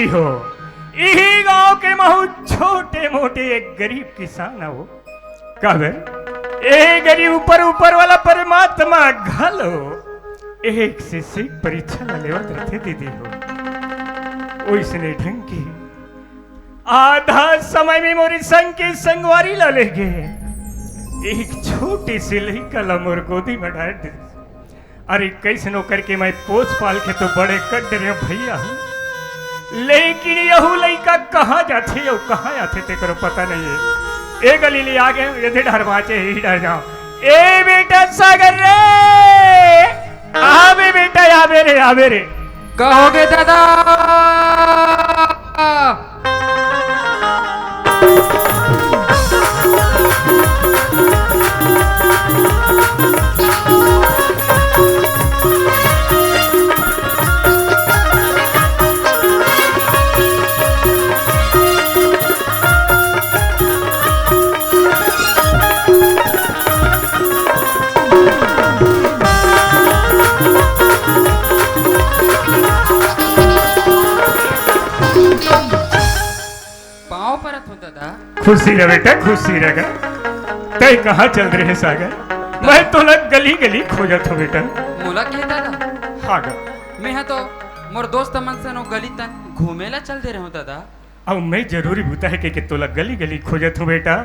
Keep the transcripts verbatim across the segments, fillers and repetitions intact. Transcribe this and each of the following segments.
हो, इही गांव के महू छोटे मोटे एक गरीब किसान हो। काबर, ए गरीब ऊपर ऊपर वाला परमात्मा घलो एक से सीख परीक्षा ला लेवत रथे दीदी हो। ओइसने ढंग के आधा समय में मोर संग के संगवारी ला लेगे एक छोटे से लइका ला मोर गोदी में डाल दे। अरे, कइसनो करके मैं पोस पाल के तो बड़े कर डरे हंव भइया, लेकिन यहू लइका कहां जाथे अउ कहां आथे, तेकरो पता नइ हे। ए गली ले आगे, एदे डहर बांचे, एही डहर जांव। ए बेटा सागर रे, आबे बेटा, आबे रे, आबे रे। का होगे दादा? पाँव परत हो दादा। खुशी रह बेटा, खुशी रह गा। तैं कहाँ चल रहे सागर? मैं तोला गली गली खोजत हूँ बेटा। मोला के दादा? हाँ गा। मैं हा तो मोर दोस्त मन सन ओ गली तन घूमे ला चल दे रहे हूँ दादा। अब मैं जरूरी बुता हे के, के तोला गली गली खोजत हूँ बेटा।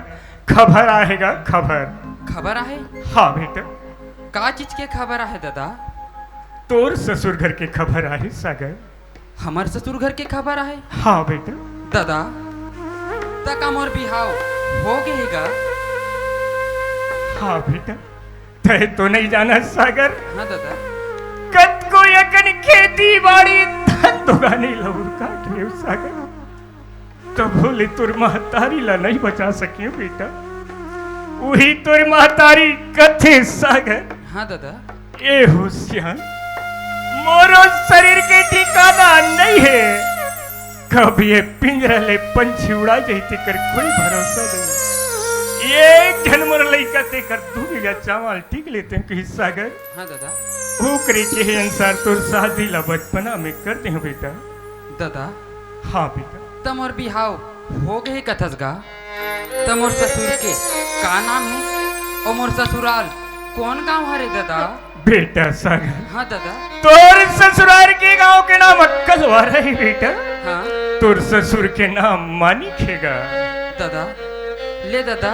खबर आहे गा, खबर। खबर आहे? हाँ बेटा। का चीज के खबर आहे दादा? तोर ससुर घर के खबर आहे सागर। हमर ससुर घर के खबर आहे? हाँ बेटा। दादा, त का मोर बिहाव हो गे हे गा? हाँ बेटा, तैं तो नइ जानस सागर। हाँ दादा। कतको अकन खेती बाड़ी धन दुगानी लउर काट लेव सागर। तभो ले तोर महतारी ला नइ बचा सकेंव बेटा। उही तोर महतारी कथे सागर। हाँ दादा। ए हो सियान, मोरो शरीर के ठिकाना नइ हे। कब ये पिंजरा ले पंछी उड़ा जाही तेकर कोई भरोसा नइ। एक झन मोर लइका तेकर दू बीघा चावल टीक लेतेंव कहिस सागर। हाँ दादा। ओकरे केहे अनुसार तोर शादी ला बचपना में कर देंव बेटा। दादा। हाँ बेटा। त मोर बिहाव हो गे हे कथस गा? त मोर ससुर के का नाम हे? अउ मोर ससुराल कोन गांव हरे दादा? बेटा सागर। हाँ दादा। तोर ससुराल के गांव के नाम अक्कलवारा हे बेटा। हाँ। तोर ससुर के नाम मानिक हे गा। दादा, ले दादा,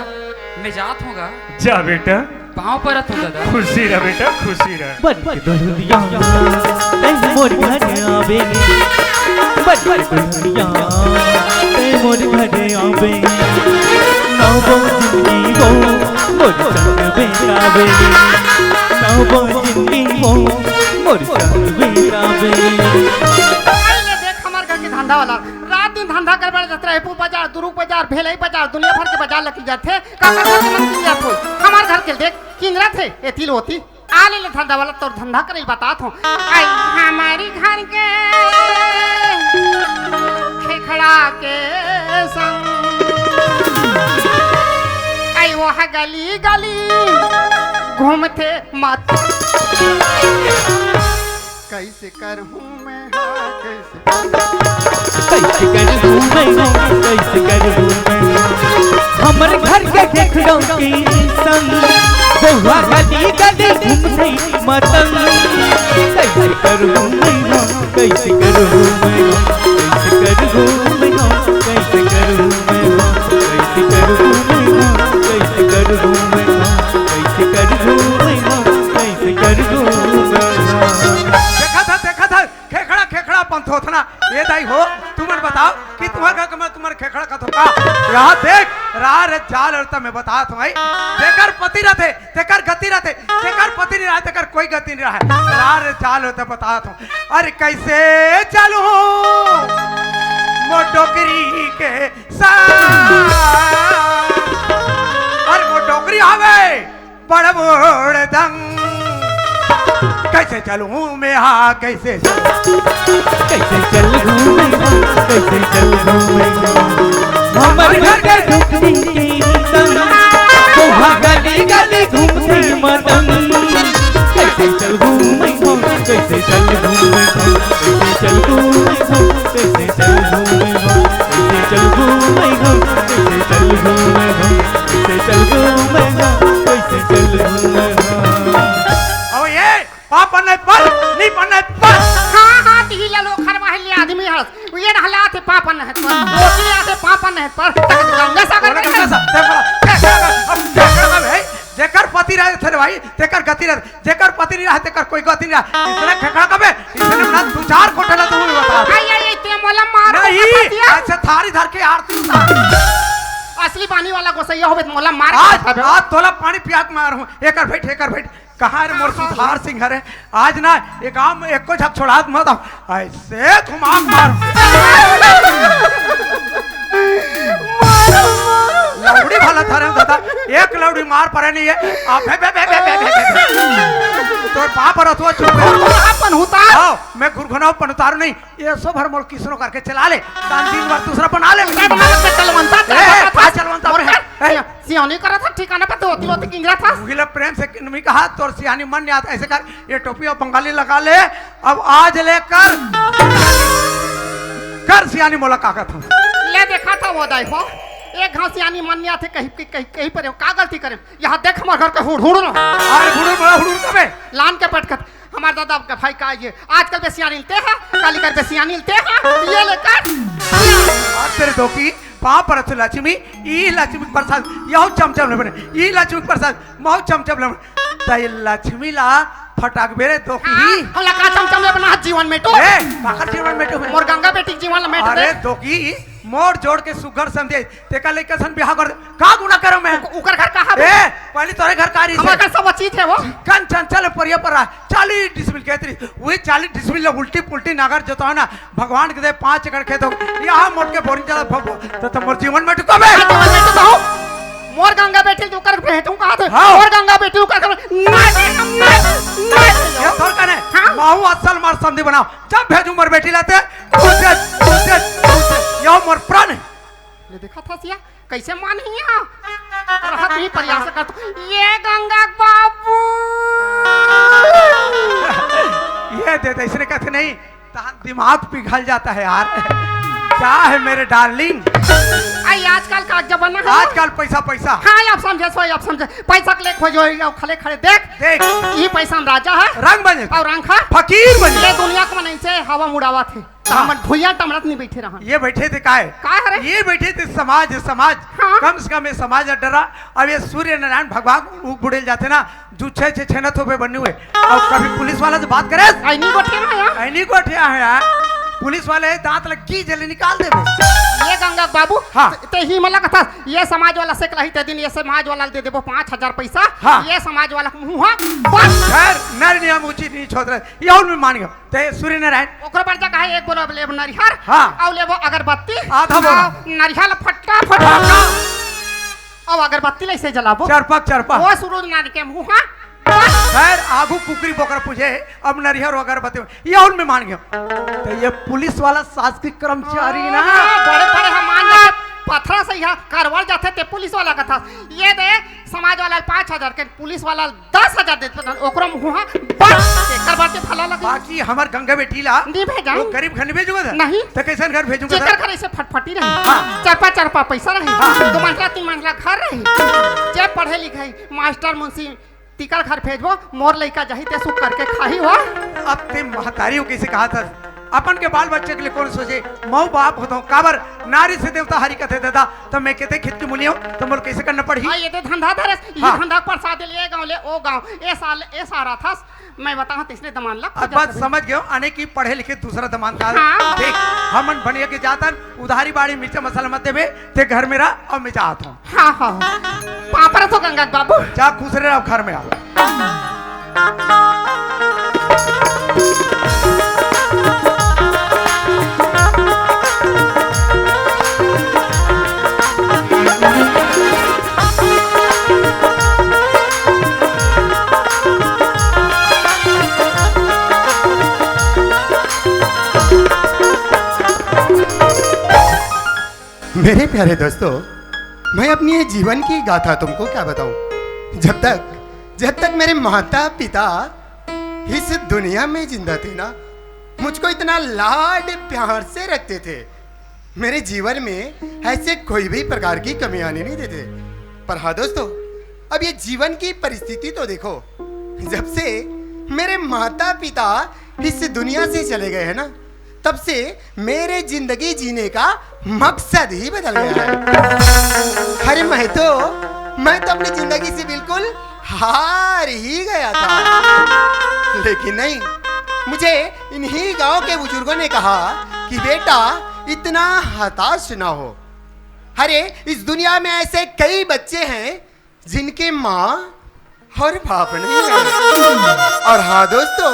मैं जात हूँ गा। जा बेटा। पाँव परत हूँ दादा। खुशी रह बेटा, खुशी रह। बन के दुल्हनिया, तैं मोर घर आबे। बन के दुल्हनिया, तैं मोर घर आबे। नौ बो जिंदगी वो, मोर संग बिताबे। नौ बो जिंदगी वो, मोर संग बिताबे। अरे ले देख, हमर घर के धंधा वाला रात दिन धंधा करे बर जात रहे, पू बाजार, दुरुग बाजार, भेलई बाजार, दुनिया भर के बाजार लगी जाथे। का का घर के मन किंजरत होही? हमर घर के देख, किंजरत हे, एती ले ओती। आ ले, ले धंधा वाला, तोर धंधा करे ल बतात हूँ। आई हमर घर के खेखड़ा के संग, आई ओह गली गली घूमथे मत। कइसे करहूँ मैं, हाँ, कइसे? कइसे करहूँ मैं, हाँ, कइसे करहूँ मैं, हाँ? हमर घर के खेखड़ा के संग, बहुआ गली गली घूमथे मतंग। कइसे करहूँ मैं, हाँ, कइसे करहूँ मैं, हाँ? कइसे करहूँ मैं, हाँ? कइसे करहूँ मैं, हाँ? कइसे करहूँ मैं, हाँ? कइसे करहूँ मैं, हाँ? कइसे करहूँ मैं, हाँ? कइसे करहूँ मैं, हाँ? देखा था, देखा था। खेखड़ा, खेखड़ा अपन थोथना। ए दाई हो, तुमन बताव कि तुम्हर घर के मन तुम्हर खेखड़ा कथो का? रहा देख, रहा रे जाल अउ त मैं बतात हूँ भाई। जेकर पति रथे, तेकर गति रथे, जेकर पति नइ रहे, तेकर कोई गति नइ रहे। रहा रे जाल अउ त बतात हूँ। अरे कइसे चलहूँ मोर डोकरी के साथ? अरे मोर डोकरी हवे, बड़ बूढ़ दंग। कइसे चलहूँ मैं, हाँ, कइसे चलहूँ? कइसे चलहूँ मैं, हाँ, कइसे चलहूँ मैं, हाँ? हमर घर के दुख दिन के संग, बहुआ गली गली घूमथे मतंग। कइसे चलहूँ मैं, हाँ, कइसे चलहूँ मैं, हाँ? कइसे चलहूँ मैं, हाँ, कइसे चलहूँ पर गंगा सागर बोला, में गंगा सागर, ते बोला, ते, ते, ते, अब ते, ते, ते, भाई, जेकर पति रहे थे भाई, तेकर गति रहे, जेकर पति नहीं रहे, तेकर कोई गति नहीं रहे। इसने खेखड़ा कबे, इसने ना दो चार कोठे ला तू भी बता। आई, आई, आई, ते मोला मार नहीं, के बता दिया। ऐसे थारी धर के आरती उतार। असली पानी वाला गोसैया होबे, मोला मार के आज, बता दे। आज तोला पानी पिया के मार हूँ। एकर बैठ, एकर बैठ। कहाँ रे मोर सुधार सिंह हरे? आज ना ये गांव में एको झक छोड़ा मत, ऐसे घुमा मार। लौड़ी भला धरे दादा, एक लौड़ी मार परे नहीं है। आप बे, बे, बे। तोर बाप रथुआ चुप है। अपन होता। हाँ, मैं घुरघुनाऊ पनतारू नहीं। ये सो भर मोल किसनो करके चला ले। दान दिन भर दूसरा बना ले। मैं बना ले, चलवंता, ए, चलवंता का था। चलवंता मोर है? का? ए। सियानी करा था, ठिकाना पे धोती वोती किंजरा था। उही ले प्रेम से किनमी कहा, तोर सियानी मन नहीं आता, ऐसे कर, ये टोपी और बंगाली लगा ले। अब आज लेकर कर सियानी मोला का कहत हूँ। ले देखा था वो दाई हो, एक घास सियानी मन नहीं आते, कहीं, कहीं, कहीं, कहीं पर हो, का गलती करे? यहाँ देख हमारे घर का हुड़, हुड़ ना। अरे हुड़ुर बड़ा हुड़ुर कबे? लान के पटकत। हमार दादा के भाई का ये आजकल बेसियानी ते हा, काली कर बेसियानी ते हा, ये लेकर। आज तेरे धोती पाँव पर अच्छे लक्ष्मी, ई लक्ष्मी के प्रसाद, यहू चमचम ले बने, ई लक्ष्मी के प्रसाद, महू चमचम ले बने। त ये लक्ष्मी ला फटाक बेरे धोती ही। हाँ, हम ला का चमचम ले बना जीवन में तो। ए, काकर जीवन में तो है। मोर गंगा बेटी के जीवन में तो अरे दे। धोती, मोर जोड़ के सुघर समझे, तेका लइका सन बिहाव कर दे। का गुना करो मैं? उक-, उकर घर कहाँ बे? ए, पहले तोरे घर का रही हमार से। घर सब चीज है वो। कन चंचल परिया पर रहा। चालीस डिसमिल कहत रही। वही चालीस डिसमिल ला उल्टी पुल्टी नागर जोतवा ना। भगवान के दे पाँच एकड़ खेत हो। यहाँ मोट के बोरिंग चला भगो। तो, तो मोर जीवन में टुका बे। हाँ, जीवन में टुका हो। मोर गंगा बेटी तू कर भेजूं कहा थे। हाँ। मोर गंगा बेटी तू कर, कर, नहीं, नहीं, नहीं। ये तोर कने। हाँ। माहू असल मार समधी बनाओ। जब भेजूं मोर बेटी लाते। तुझे, तुझे, तुझे। यो मोर प्राण है। ले देखा था सिया, कैसे मानही यहाँ? रहत नहीं प्रयास कर तो, ये गंगा बाबू। ये दे दे, इसने कहते नहीं, तहां दिमाग पिघल जाता है यार। क्या है मेरे डार्लिंग? आई आजकल का जमाना है। आजकल पैसा, पैसा। हाँ, आप समझे, सोई आप समझे। पैसा के लिए खोजो, ये खड़े खड़े देख। देख। ये पैसा में राजा है। रंग बने। और रंग है। फकीर बने। ये दुनिया को मन ऐसे हवा मुड़ावा थे। त हाँ। हमन भुइयां टमड़त नहीं बैठे रहन। ये बैठे थे काय? काय हरे? ये बैठे थे समाज, समाज। हाँ। कम से कम ये समाज डरा। अब ये सूर्य नारायण भगवान उ बुड़ेल जाते ना, जो छे छे छेना थोपे बन्नी हुए। अब कभी पुलिस वाला से बात करे? ऐनी गोठिया है यार। ऐनी गोठिया है यार। पुलिस वाले दांत लग की जले निकाल देबे। ये गंगा बाबू, हाँ। ते ही मला कथा, ये समाज वाला से कलही ते दिन ये समाज वाला दे देबो पाँच हजार पैसा। हाँ। ये समाज वाला मुँह, बस। खैर, नर नियम उचित नहीं छोड़ रहे। ये और भी मान गया। ते सूर्य नारायण। ओकरो बर जा कहे एक बोलो लेबो नरिहर। हाँ। अउ लेबो अगरबत्ती। आधा बोलो। अउ नरिहर ल फटाफट। फटाका। अउ अगरबत्ती ल ऐसे जलाबो। चरपक, चरपक। ओ सूरज नारायण के मुँह। खैर, आगू कुकरी बोकरा पूजे, अब नरिहर अगरबत्ती। ये और में मान गया। तो ये पुलिस वाला शासकीय कर्मचारी ना। हाँ, बड़े बड़े हम मान जाते, पथरा से यहाँ करवल जाते ते पुलिस वाला कथा। ये दे, समाज वाला पाँच हजार के, पुलिस वाला दस हजार देते तन, ओकरो मुँह बस, एकर बाटे भला लगे। बाकी हमर गंगा बेटी ला नहीं भेजा। वो गरीब घर नहीं भेजूंगा था। नहीं। तो कैसन घर भेजूंगा था? जेकर घर ऐसे फटफटी रही। हाँ। चरपा चरपा पैसा रही। हाँ। दो मंजिला तीन मंजिला घर रही। जे पढ़े लिखे मास्टर मुंशी तिकर घर भेजबो, मोर लइका जाही ते सुख करके खाही हो। अब ते महतारी हो कैसे कहा था? अपन के बाल बच्चे के लिए कौन सोचे? मऊ बाप होता हूँ, काबर नारी से देवता हरि कथे दादा, तो मैं कहते खेत की मुनियो, तो मोर कैसे करना पड़ी? हाँ, ये तो धंधा धरस, ये हाँ। धंधा परसाद ले गाँव ले ओ गाँव, ए साल, ए सारा था, मैं बताऊँ तीसरे दमान लग अब बात समझ गयो, आने की पढ़े लिखे दूसरा दमान था। हाँ। देख, हमन बढ़िया के जातन, उधारी बाड़ी मिर्चा मसाला मत देबे, ते घर में रह, अब मैं जात हूँ। हाँ, हाँ। पापड़ तो गंगा के बाबू। जा खुश रहे, अब घर में आ। मेरे प्यारे दोस्तों, मैं अपनी ये जीवन की गाथा तुमको क्या बताऊं? जब तक, जब तक मेरे माता पिता इस दुनिया में जिंदा थे ना, मुझको इतना लाड प्यार से रखते थे। मेरे जीवन में ऐसे कोई भी प्रकार की कमी आने नहीं देते। पर हाँ दोस्तों, अब ये जीवन की परिस्थिति तो देखो, जब से मेरे माता पिता इस दुनिया से चले गए हैं ना, तब से मेरे जिंदगी जीने का मकसद ही बदल गया है। अरे, मैं तो मैं तो अपनी जिंदगी से बिल्कुल हार ही गया था, लेकिन नहीं, मुझे इन्हीं गांव के बुजुर्गों ने कहा कि बेटा, इतना हताश ना हो। अरे, इस दुनिया में ऐसे कई बच्चे हैं जिनके माँ और बाप नहीं है। और हाँ दोस्तों,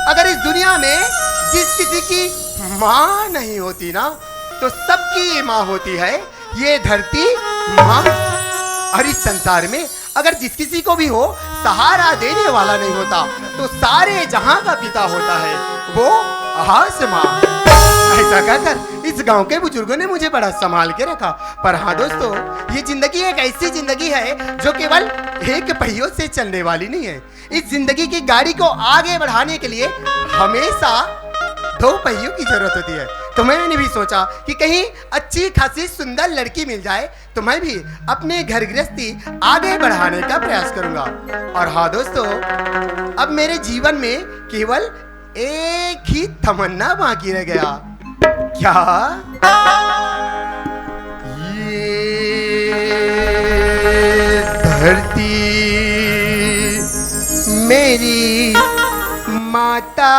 अगर इस दुनिया में जिस किसी की माँ नहीं होती ना, तो सबकी माँ होती है ये धरती माँ। और इस संसार में अगर जिस किसी को भी हो, सहारा देने वाला नहीं होता, तो सारे जहां का पिता होता है वो आसमां। ऐसा कहकर इस गांव के बुजुर्गों ने मुझे बड़ा संभाल के रखा। पर हाँ दोस्तों, ये जिंदगी एक ऐसी जिंदगी है जो केवल एक पहियों से चलने वाली नहीं है। इस जिंदगी की गाड़ी को आगे बढ़ाने के लिए हमेशा दो पहियों की जरूरत होती है। तो मैंने भी सोचा कि कहीं अच्छी खासी सुंदर लड़की मिल जाए, तो मैं भी अपने घर गृहस्थी आगे बढ़ाने का प्रयास करूंगा। और हाँ दोस्तों, अब मेरे जीवन में केवल एक ही तमन्ना बाकी रह गया। क्या? ये धरती मेरी माता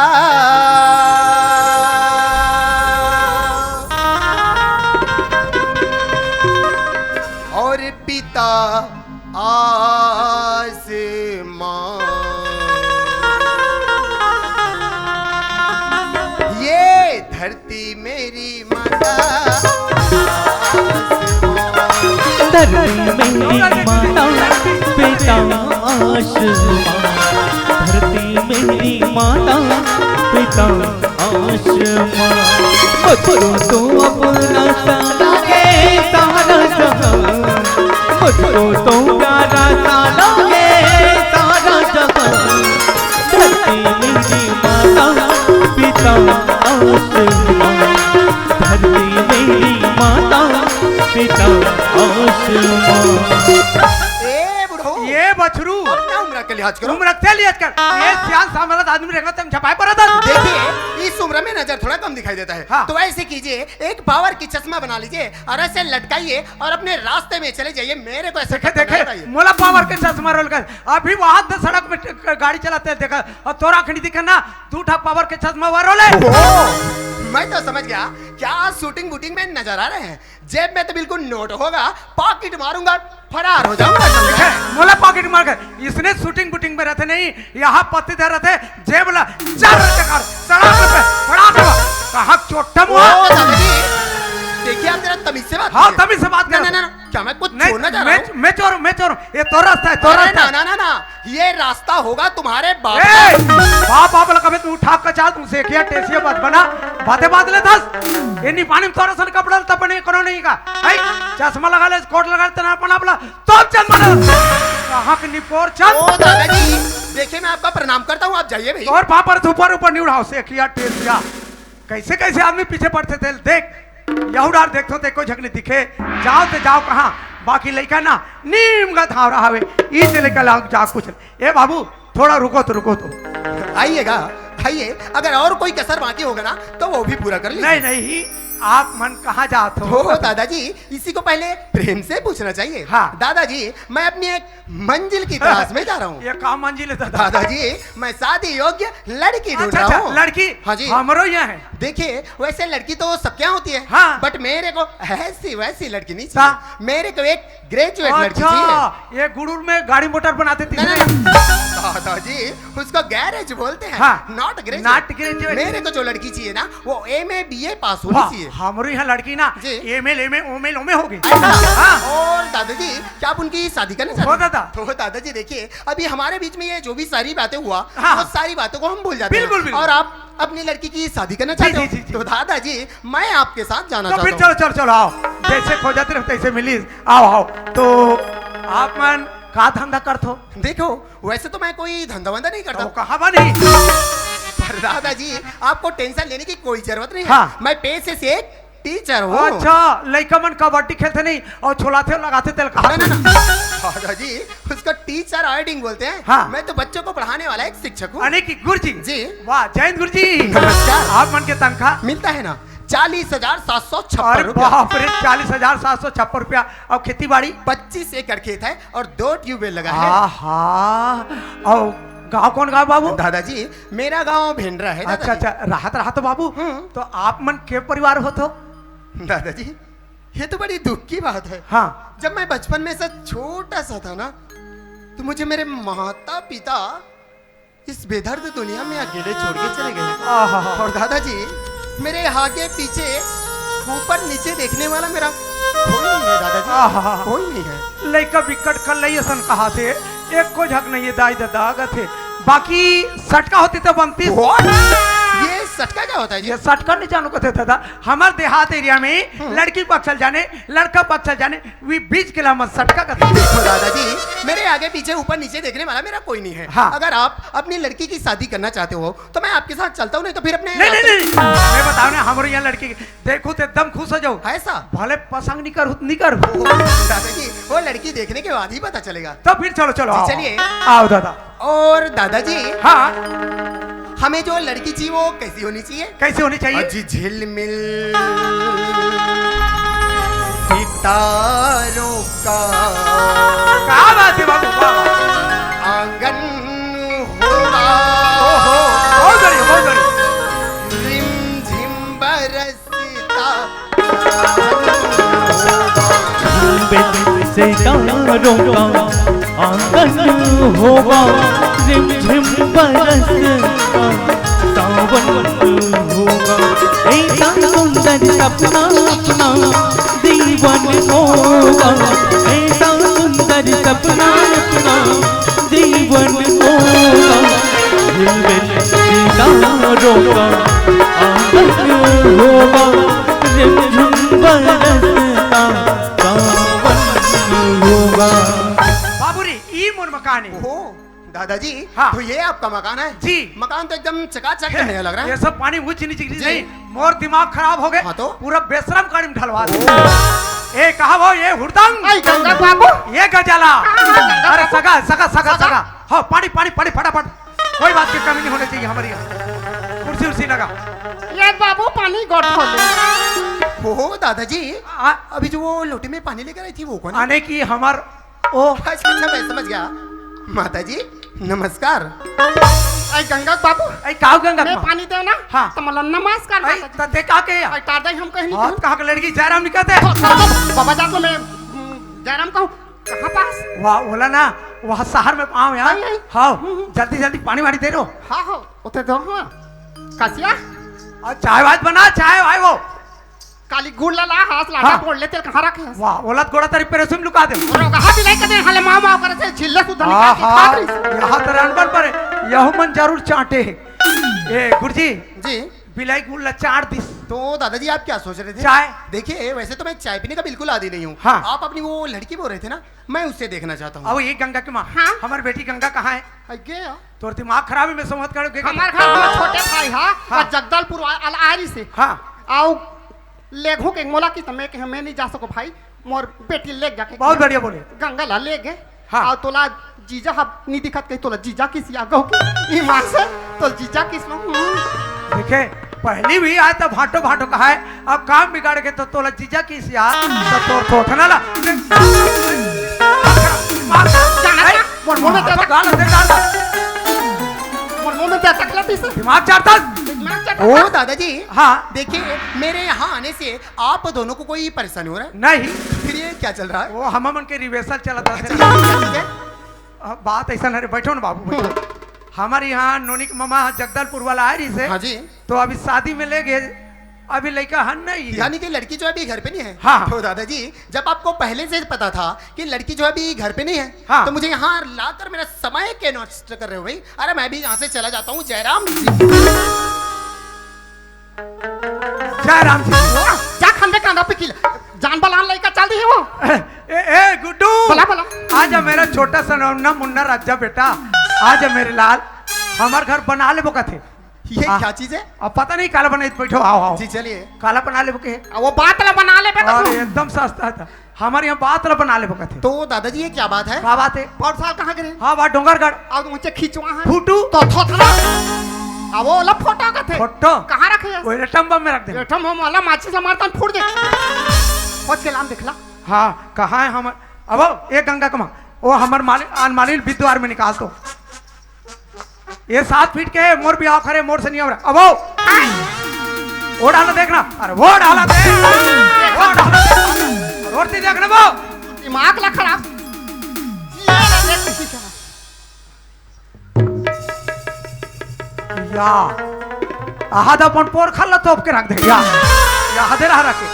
और पिता आसमां। ये धरती मेरी माता, धरती मेरी माता, पिता आसमां। धरती मेरी माता, पिता आसमां। मुझको तो अपना सा लगे सारा जहां, मुझको तो प्यारा सा लगे सारा जहां। धरती मेरी माता, पिता आसमां। धरती मेरी माता, पिता आसमां। ए बुढ़ऊ, ये बछरू। अपना उम्र के लिहाज करो। उम्र के लिहाज कर। ये सियान सामरद आदमी रहेगा, तुम झपाए पर था। देखिए, इस उम्र में नजर थोड़ा कम दिखाई देता है। हाँ। तो ऐसे कीजिए, एक पावर की चश्मा बना लीजिए और ऐसे लटकाइए और अपने रास्ते में चले जाइए। मेरे को ऐसे देखे, देखे, मोला पावर के चश्मा रोल कर। अभी वहां से सड़क में ट-, गाड़ी चलाते हैं, देखा, और तोरा आंख नहीं दिखे ना, तू उठा पावर के चश्मा वाला रोले। ओहो, मैं तो समझ गया, क्या शूटिंग वूटिंग में नजर आ रहे हैं। जेब में तो बिल्कुल नोट होगा, पॉकेट मारूंगा, फरार हो जाऊंगा, समझे? मोला पॉकेट मार कर, इसने शूटिंग वूटिंग में रहते नहीं, यहाँ पत्ती दे रहते, जेब ला, चल रहे चक्कर, सड़क पे, फड़ा दे, कहाँ चोटा मुआ? ओ, दादाजी, देखिए, आप जरा तमीज से बात हाँ, करिए। तमीज से बात ना, कर। ना, ना, ना, क्या मैं कुछ नहीं, चोरना चाह रहा मैं, हूँ? मैं चोर हूँ, मैं चोर हूँ। ये तो रास्ता है, तो अरे रास्ता ना, है। ना, ना, ना, ये रास्ता होगा तुम्हारे बाप ए, का। बाप, बाप लगा, तू उठा कचा, तू सेकिया, टेसिया बात बना, बातें बात ले दस। ये नहीं पानी में तोरा सन कपड़ा तब नहीं करो नहीं का। है, चश्मा लगा ले, कोट लगा ले, तना अपना अपना, तो चल मना। कहाँ के निपोर चल। ओ दादाजी, देखिए, मैं आपका प्रणाम करता हूँ, आप जाइए भाई। और पापड़ से ऊपर, ऊपर नहीं उठाओ, सेकिया, टेसिया। कैसे कैसे आदमी पीछे पड़ते थे, देख, यहू डार देखथो ते कोई झक नहीं दिखे, जाओ ते जाओ कहाँ, बाकी लइका ना नीम का धाव रहा हवे, ई ते लइका लाग जा कुछ। ए बाबू, थोड़ा रुको तो, रुको तो। आइएगा, आइए, अगर और कोई कसर बाकी होगा ना, तो वो भी पूरा कर लीजिए। नहीं, नहीं, आप मन कहाँ जात हो? हो, दादाजी, इसी को पहले प्रेम से पूछना चाहिए। हाँ। दादाजी, मैं अपनी एक मंजिल की तलाश में जा रहा हूँ। ये का मंजिल है दादा? दादाजी, मैं शादी योग्य लड़की ढूंढ अच्छा, रहा अच्छा, हूँ। लड़की हाँ जी। हमरो यहाँ है। देखिए, वैसे लड़की तो सबके यहाँ होती है, हाँ। But मेरे को ऐसी वैसी लड़की नहीं चाहिए। ता? मेरे को एक ग्रेजुएट लड़की अच्छा, चाहिए। ये गुड़ूर में गाड़ी मोटर बनाते थे ना, ना, ना। दादाजी, उसको गैरेज बोलते हैं, हाँ। Not graduate। Not graduate। मेरे को जो लड़की चाहिए ना, वो एमए बीए पास होनी वाह, चाहिए। हमरो यहाँ लड़की ना जी। एमए एमए ओमे लोमे हो गई। ऐसा? हाँ। और दादाजी, क्या आप उनकी शादी करना चाहते हो हैं? दादा। तो दादाजी, देखिए, अभी हमारे बीच में ये जो भी सारी बातें हुआ, हाँ। वो सारी बातों को हम भूल जाते हैं। बिल्कुल, बिल्कुल। और आप अपनी लड़की की शादी करना जी, चाहते जी, हो? जी, जी। तो दादाजी, मैं आपके साथ जाना तो चाहता फिर हूँ। चलो, चलो, चलो, आओ। जैसे खोजत रहे, तैसे मिली। आओ, आओ। तो आप मन का धंधा करत हो? देखो, वैसे तो मैं कोई धंधा वंधा नहीं करता। तो कहाँ बा नहीं? पर दादाजी, आपको टेंशन लेने की कोई जरूरत नहीं है। हाँ। मैं पैसे से एक टीचर हूँ। अच्छा, लइका मन कबड्डी खेलथे नहीं अउ छोलाथे अउ लगाथे तेला कहा नहीं, नहीं, नहीं। दादाजी, उसको टीचर आयोडिंग बोलते हैं। हाँ। मैं तो बच्चों को पढ़ाने वाला एक शिक्षक हूँ। यानी कि गुरुजी। जी। वाह, जय हिंद गुरुजी। नमस्कार। आप मन के तनख्वाह? मिलता है ना, चालीस हजार सात सौ छप्पन अरे रुपया। बाप रे, चालीस हजार सात सौ छप्पन रुपया। अउ खेती बाड़ी? पच्चीस एकड़ खेत है और दो ट्यूबवेल लगा है। आहा। अउ गाँव कौन गाँव बाबू? दादाजी, मेरा गाँव भेंडरा है, अच्छा, दादाजी। अच्छा, राहत, राहत बाबू। हम्म। तो आप मन के परिवार होत हो? दादाजी, ये तो बड़ी दुख की बात है। हाँ। जब मैं बचपन में से छोटा सा था ना, तो मुझे मेरे माता पिता इस बेदर्द दुनिया में अकेले छोड़ के चले गए। आहा। और दादाजी, मेरे आगे पीछे, ऊपर नीचे देखने वाला मेरा कोई नहीं है दादाजी, आहा। कोई नहीं है। लइका बिकट कर लई असन कहाथे, एको झक नहीं है दाई ददा कथे। बाकी सटका होती तो बनती। What? ये सटका क्या होता है जी? ये सटका नहीं जानू कथे दादा, हमर देहात एरिया में हम्म। लड़की पक्ष ल जाने, लड़का पक्ष ल जाने, वी बीच के लामत सटका कथे। देखो दादाजी, मेरे आगे पीछे ऊपर नीचे देखने वाला मेरा कोई नहीं है। हाँ। अगर आप अपनी लड़की की शादी करना चाहते हो तो मैं आपके साथ चलता हूँ, नहीं तो फिर अपने नहीं, नहीं, नहीं, मैं बताओ ना, हमरो यहाँ लड़की देखो तो एकदम खुश हो जाओ। ऐसा? भले पसंद नहीं करू, नहीं करू। ओ, दादाजी, वो लड़की देखने के बाद ही पता चलेगा। तो फिर चलो, चलो, जी, आओ, चलिए। आओ दादा। और दादाजी, हाँ। हमें जो लड़की चाहिए वो कैसी होनी चाहिए? कैसी होनी चाहिए? अजी झिलमिल सितारों का क्या बात है बाबू, वाह, वाह। आंगन होगा। ओहो, बहुत बढ़िया, बहुत बढ़िया। रिमझिम बरसता सावन होगा। झिलमिल सितारों का आंगन होगा, रिमझिम बरसता सावन होगा। ऐसा सुंदर सपना अपना जीवन होगा, ऐसा सुंदर सपना अपना जीवन होगा। झिलमिल सितारों का आंगन होगा, रिमझिम बरसता सावन होगा। बाबू रे, ई मोर मकान है। ओहो, दादाजी, हाँ। तो ये आपका मकान है? जी। मकान तो एकदम चकाचक नया लग रहा है। ये सब पानी ऊंच नीचे गिरी जी। नहीं, मोर दिमाग खराब हो गए। हाँ तो? पूरा बेशरम गाड़ी में ढलवा दे। ओ। ए, कहा वो, ये हुड़दंग? आई गंगा बाबू। ये गजाला। हाँ, गंगा अरे बाबू। सगा, सगा, सगा, सगा। सगा। हाँ, पानी, पानी, पानी, फटाफट। कोई बात की कमी नहीं होनी चाहिए हमारी यहाँ। कुर्सी उर्सी लगा। ये बाबू पानी गोट खोले। हो, दादाजी, आ? अभी जो वो लोटे में पानी लेकर आई थी, वो कौन है? आने की हमार ओ। अच्छा, अच्छा, मैं समझ गया। माता जी, नमस्कार। आई गंगा बाबू। आई काव गंगा मैं माँ? पानी देना? हाँ। तो मतलब नमस्कार आई माता जी। तते का के या? आई तार दे हम कहीं नहीं हाथ कहूँ। कहाँ के लड़की जयराम निकलते? हाँ, हाँ, हाँ, बाबा जान तो मैं, हम्म, जयराम कहूँ। कहाँ पास? वाह, बोला ना, वहाँ शहर में पाँव यार। आई, आई। हाँ, हम्म, हम्म। जल्दी, जल्दी पानी वानी दे रो। हाँ, हो, उते दो, हाँ। कसिया? और चाय वाय बना, चाय वाय वो। काली गुड़ ला ला, हाथ लाटा हाँ। तोड़ ले, तेल कहाँ रखे हस? वाह, ओलत गोड़ा तारी पेरेसुम लुका दे। रोगहा बिलाई कदे हाले माव माव करे से झिल्ले सुद्धा निकाल के आहा, खात रही। यहाँ तर अनबन पर यहू मन जरूर चाटे हे। ए, गुरुजी, जी। बिलाई गुड़ ला चाट दिस। तो दादाजी, आप क्या सोच रहे थे? चाय। देखिए, वैसे तो मैं चाय पीने का बिल्कुल आदी नहीं हूँ। हाँ। आप अपनी वो लड़की बोल रहे थे ना, मैं उससे देखना चाहता हूँ। अब ये गंगा की माँ, हाँ। हमारी बेटी गंगा कहाँ है? अगे या। तोर दिमाग खराब है, मैं समझ कर के हमार घर में छोटे भाई हा, हाँ। और जगदलपुर आ-, आ-, आ रही से। हाँ। आओ, लेघो के मोला की तो मैं के मैं नहीं जा सको भाई, मोर बेटी ले जाके बहुत बढ़िया बोले। गंगा ला ले गए। हाँ। आओ तोला जीजा हब नहीं दिखत कहीं तोला जीजा किस या गो की ईमान से तो जीजा किस लो। हम्म। देखे, पहली भी आए तो भाटो भाटो कहा है, अब काम बिगाड़ के तो तोला जीजा किस या, तो तोर थोथना ला। जाना ए, था। मोर मुंह में अब क्या गाल दे डाल। मोर मुंह में क्या तकलीफ है? दिमाग चाटता। दिमाग चाटता। ओ दादाजी, हाँ। देखिए, मेरे यहाँ आने से आप दोनों को कोई परेशानी हो रहा है? नहीं। फिर ये क्या चल रहा है? वो हम मन के रिवेसल चलत अच्छा, रहथे। क्या चीज है? अब बात ऐसा ना रे, बैठो ना बाबू, बैठो। हमारे यहाँ नोनी के मामा जगदलपुर वाला आए रही से, हाँ जी। तो अभी शादी में ले गए, अभी लड़का हन नहीं है। यानी कि लड़की जो अभी घर पे नहीं है? हाँ। तो दादाजी, जब आपको पहले से पता था कि लड़की जो अभी घर पे नहीं है, हाँ। तो मुझे यहाँ लाकर मेरा समय क्यों नष्ट कर रहे हो भाई? अरे, मैं भी यहाँ से चला जाता हूँ, जयराम जी। जयराम जी। जा खंडे कांदा पे किल। जान बलान लइका चल दी है वो। ए, ए, गुड्डू। बोला, बोला। आजा मेरा छोटा सा नन्ना मुन्ना राजा बेटा। आजा मेरे लाल। हमार घर बना लेबो कथे। ये हाँ। क्या चीज है? अब पता नहीं काला बनाई बैठो, आओ, आओ। जी, चलिए। काला बना लेबो के? अब वो बात ला बना लेबे अरे, कथू। एकदम सस्ता था। हमारे यहाँ बात ला बना लेबो कथे। तो दादाजी, ये क्या बात है? का बात है? पाँच साल कहाँ गिरे? हाँ, बात डोंगरगढ़। अब मुझे खिंचवा है। फोटो? तो थोथना। अब वो वाला फोटो कथे। फोटो? कहाँ रखे है? वो एटम बम में रख दे। एटम बम वाला माचिस ला मारता फूट दे। खोज के लान दिखला। हाँ, कहाँ है हमर? अब एक गंगा कमा, वो हमर मालिक, आन मालिक बिद्वार में निकाल दो। ये सात फीट के मोर बिहाव करे, मोर से नहीं हो रहा। अब वो, वो डाला देखना, अरे वो डाला देख, वो डाला देख, रोटी देखना वो। दिमाग ला खराब। ये ना देख किसी का। या, आहा दा अपन पोर खा ला तोप के रख दे। या, या हदे रहा रखे।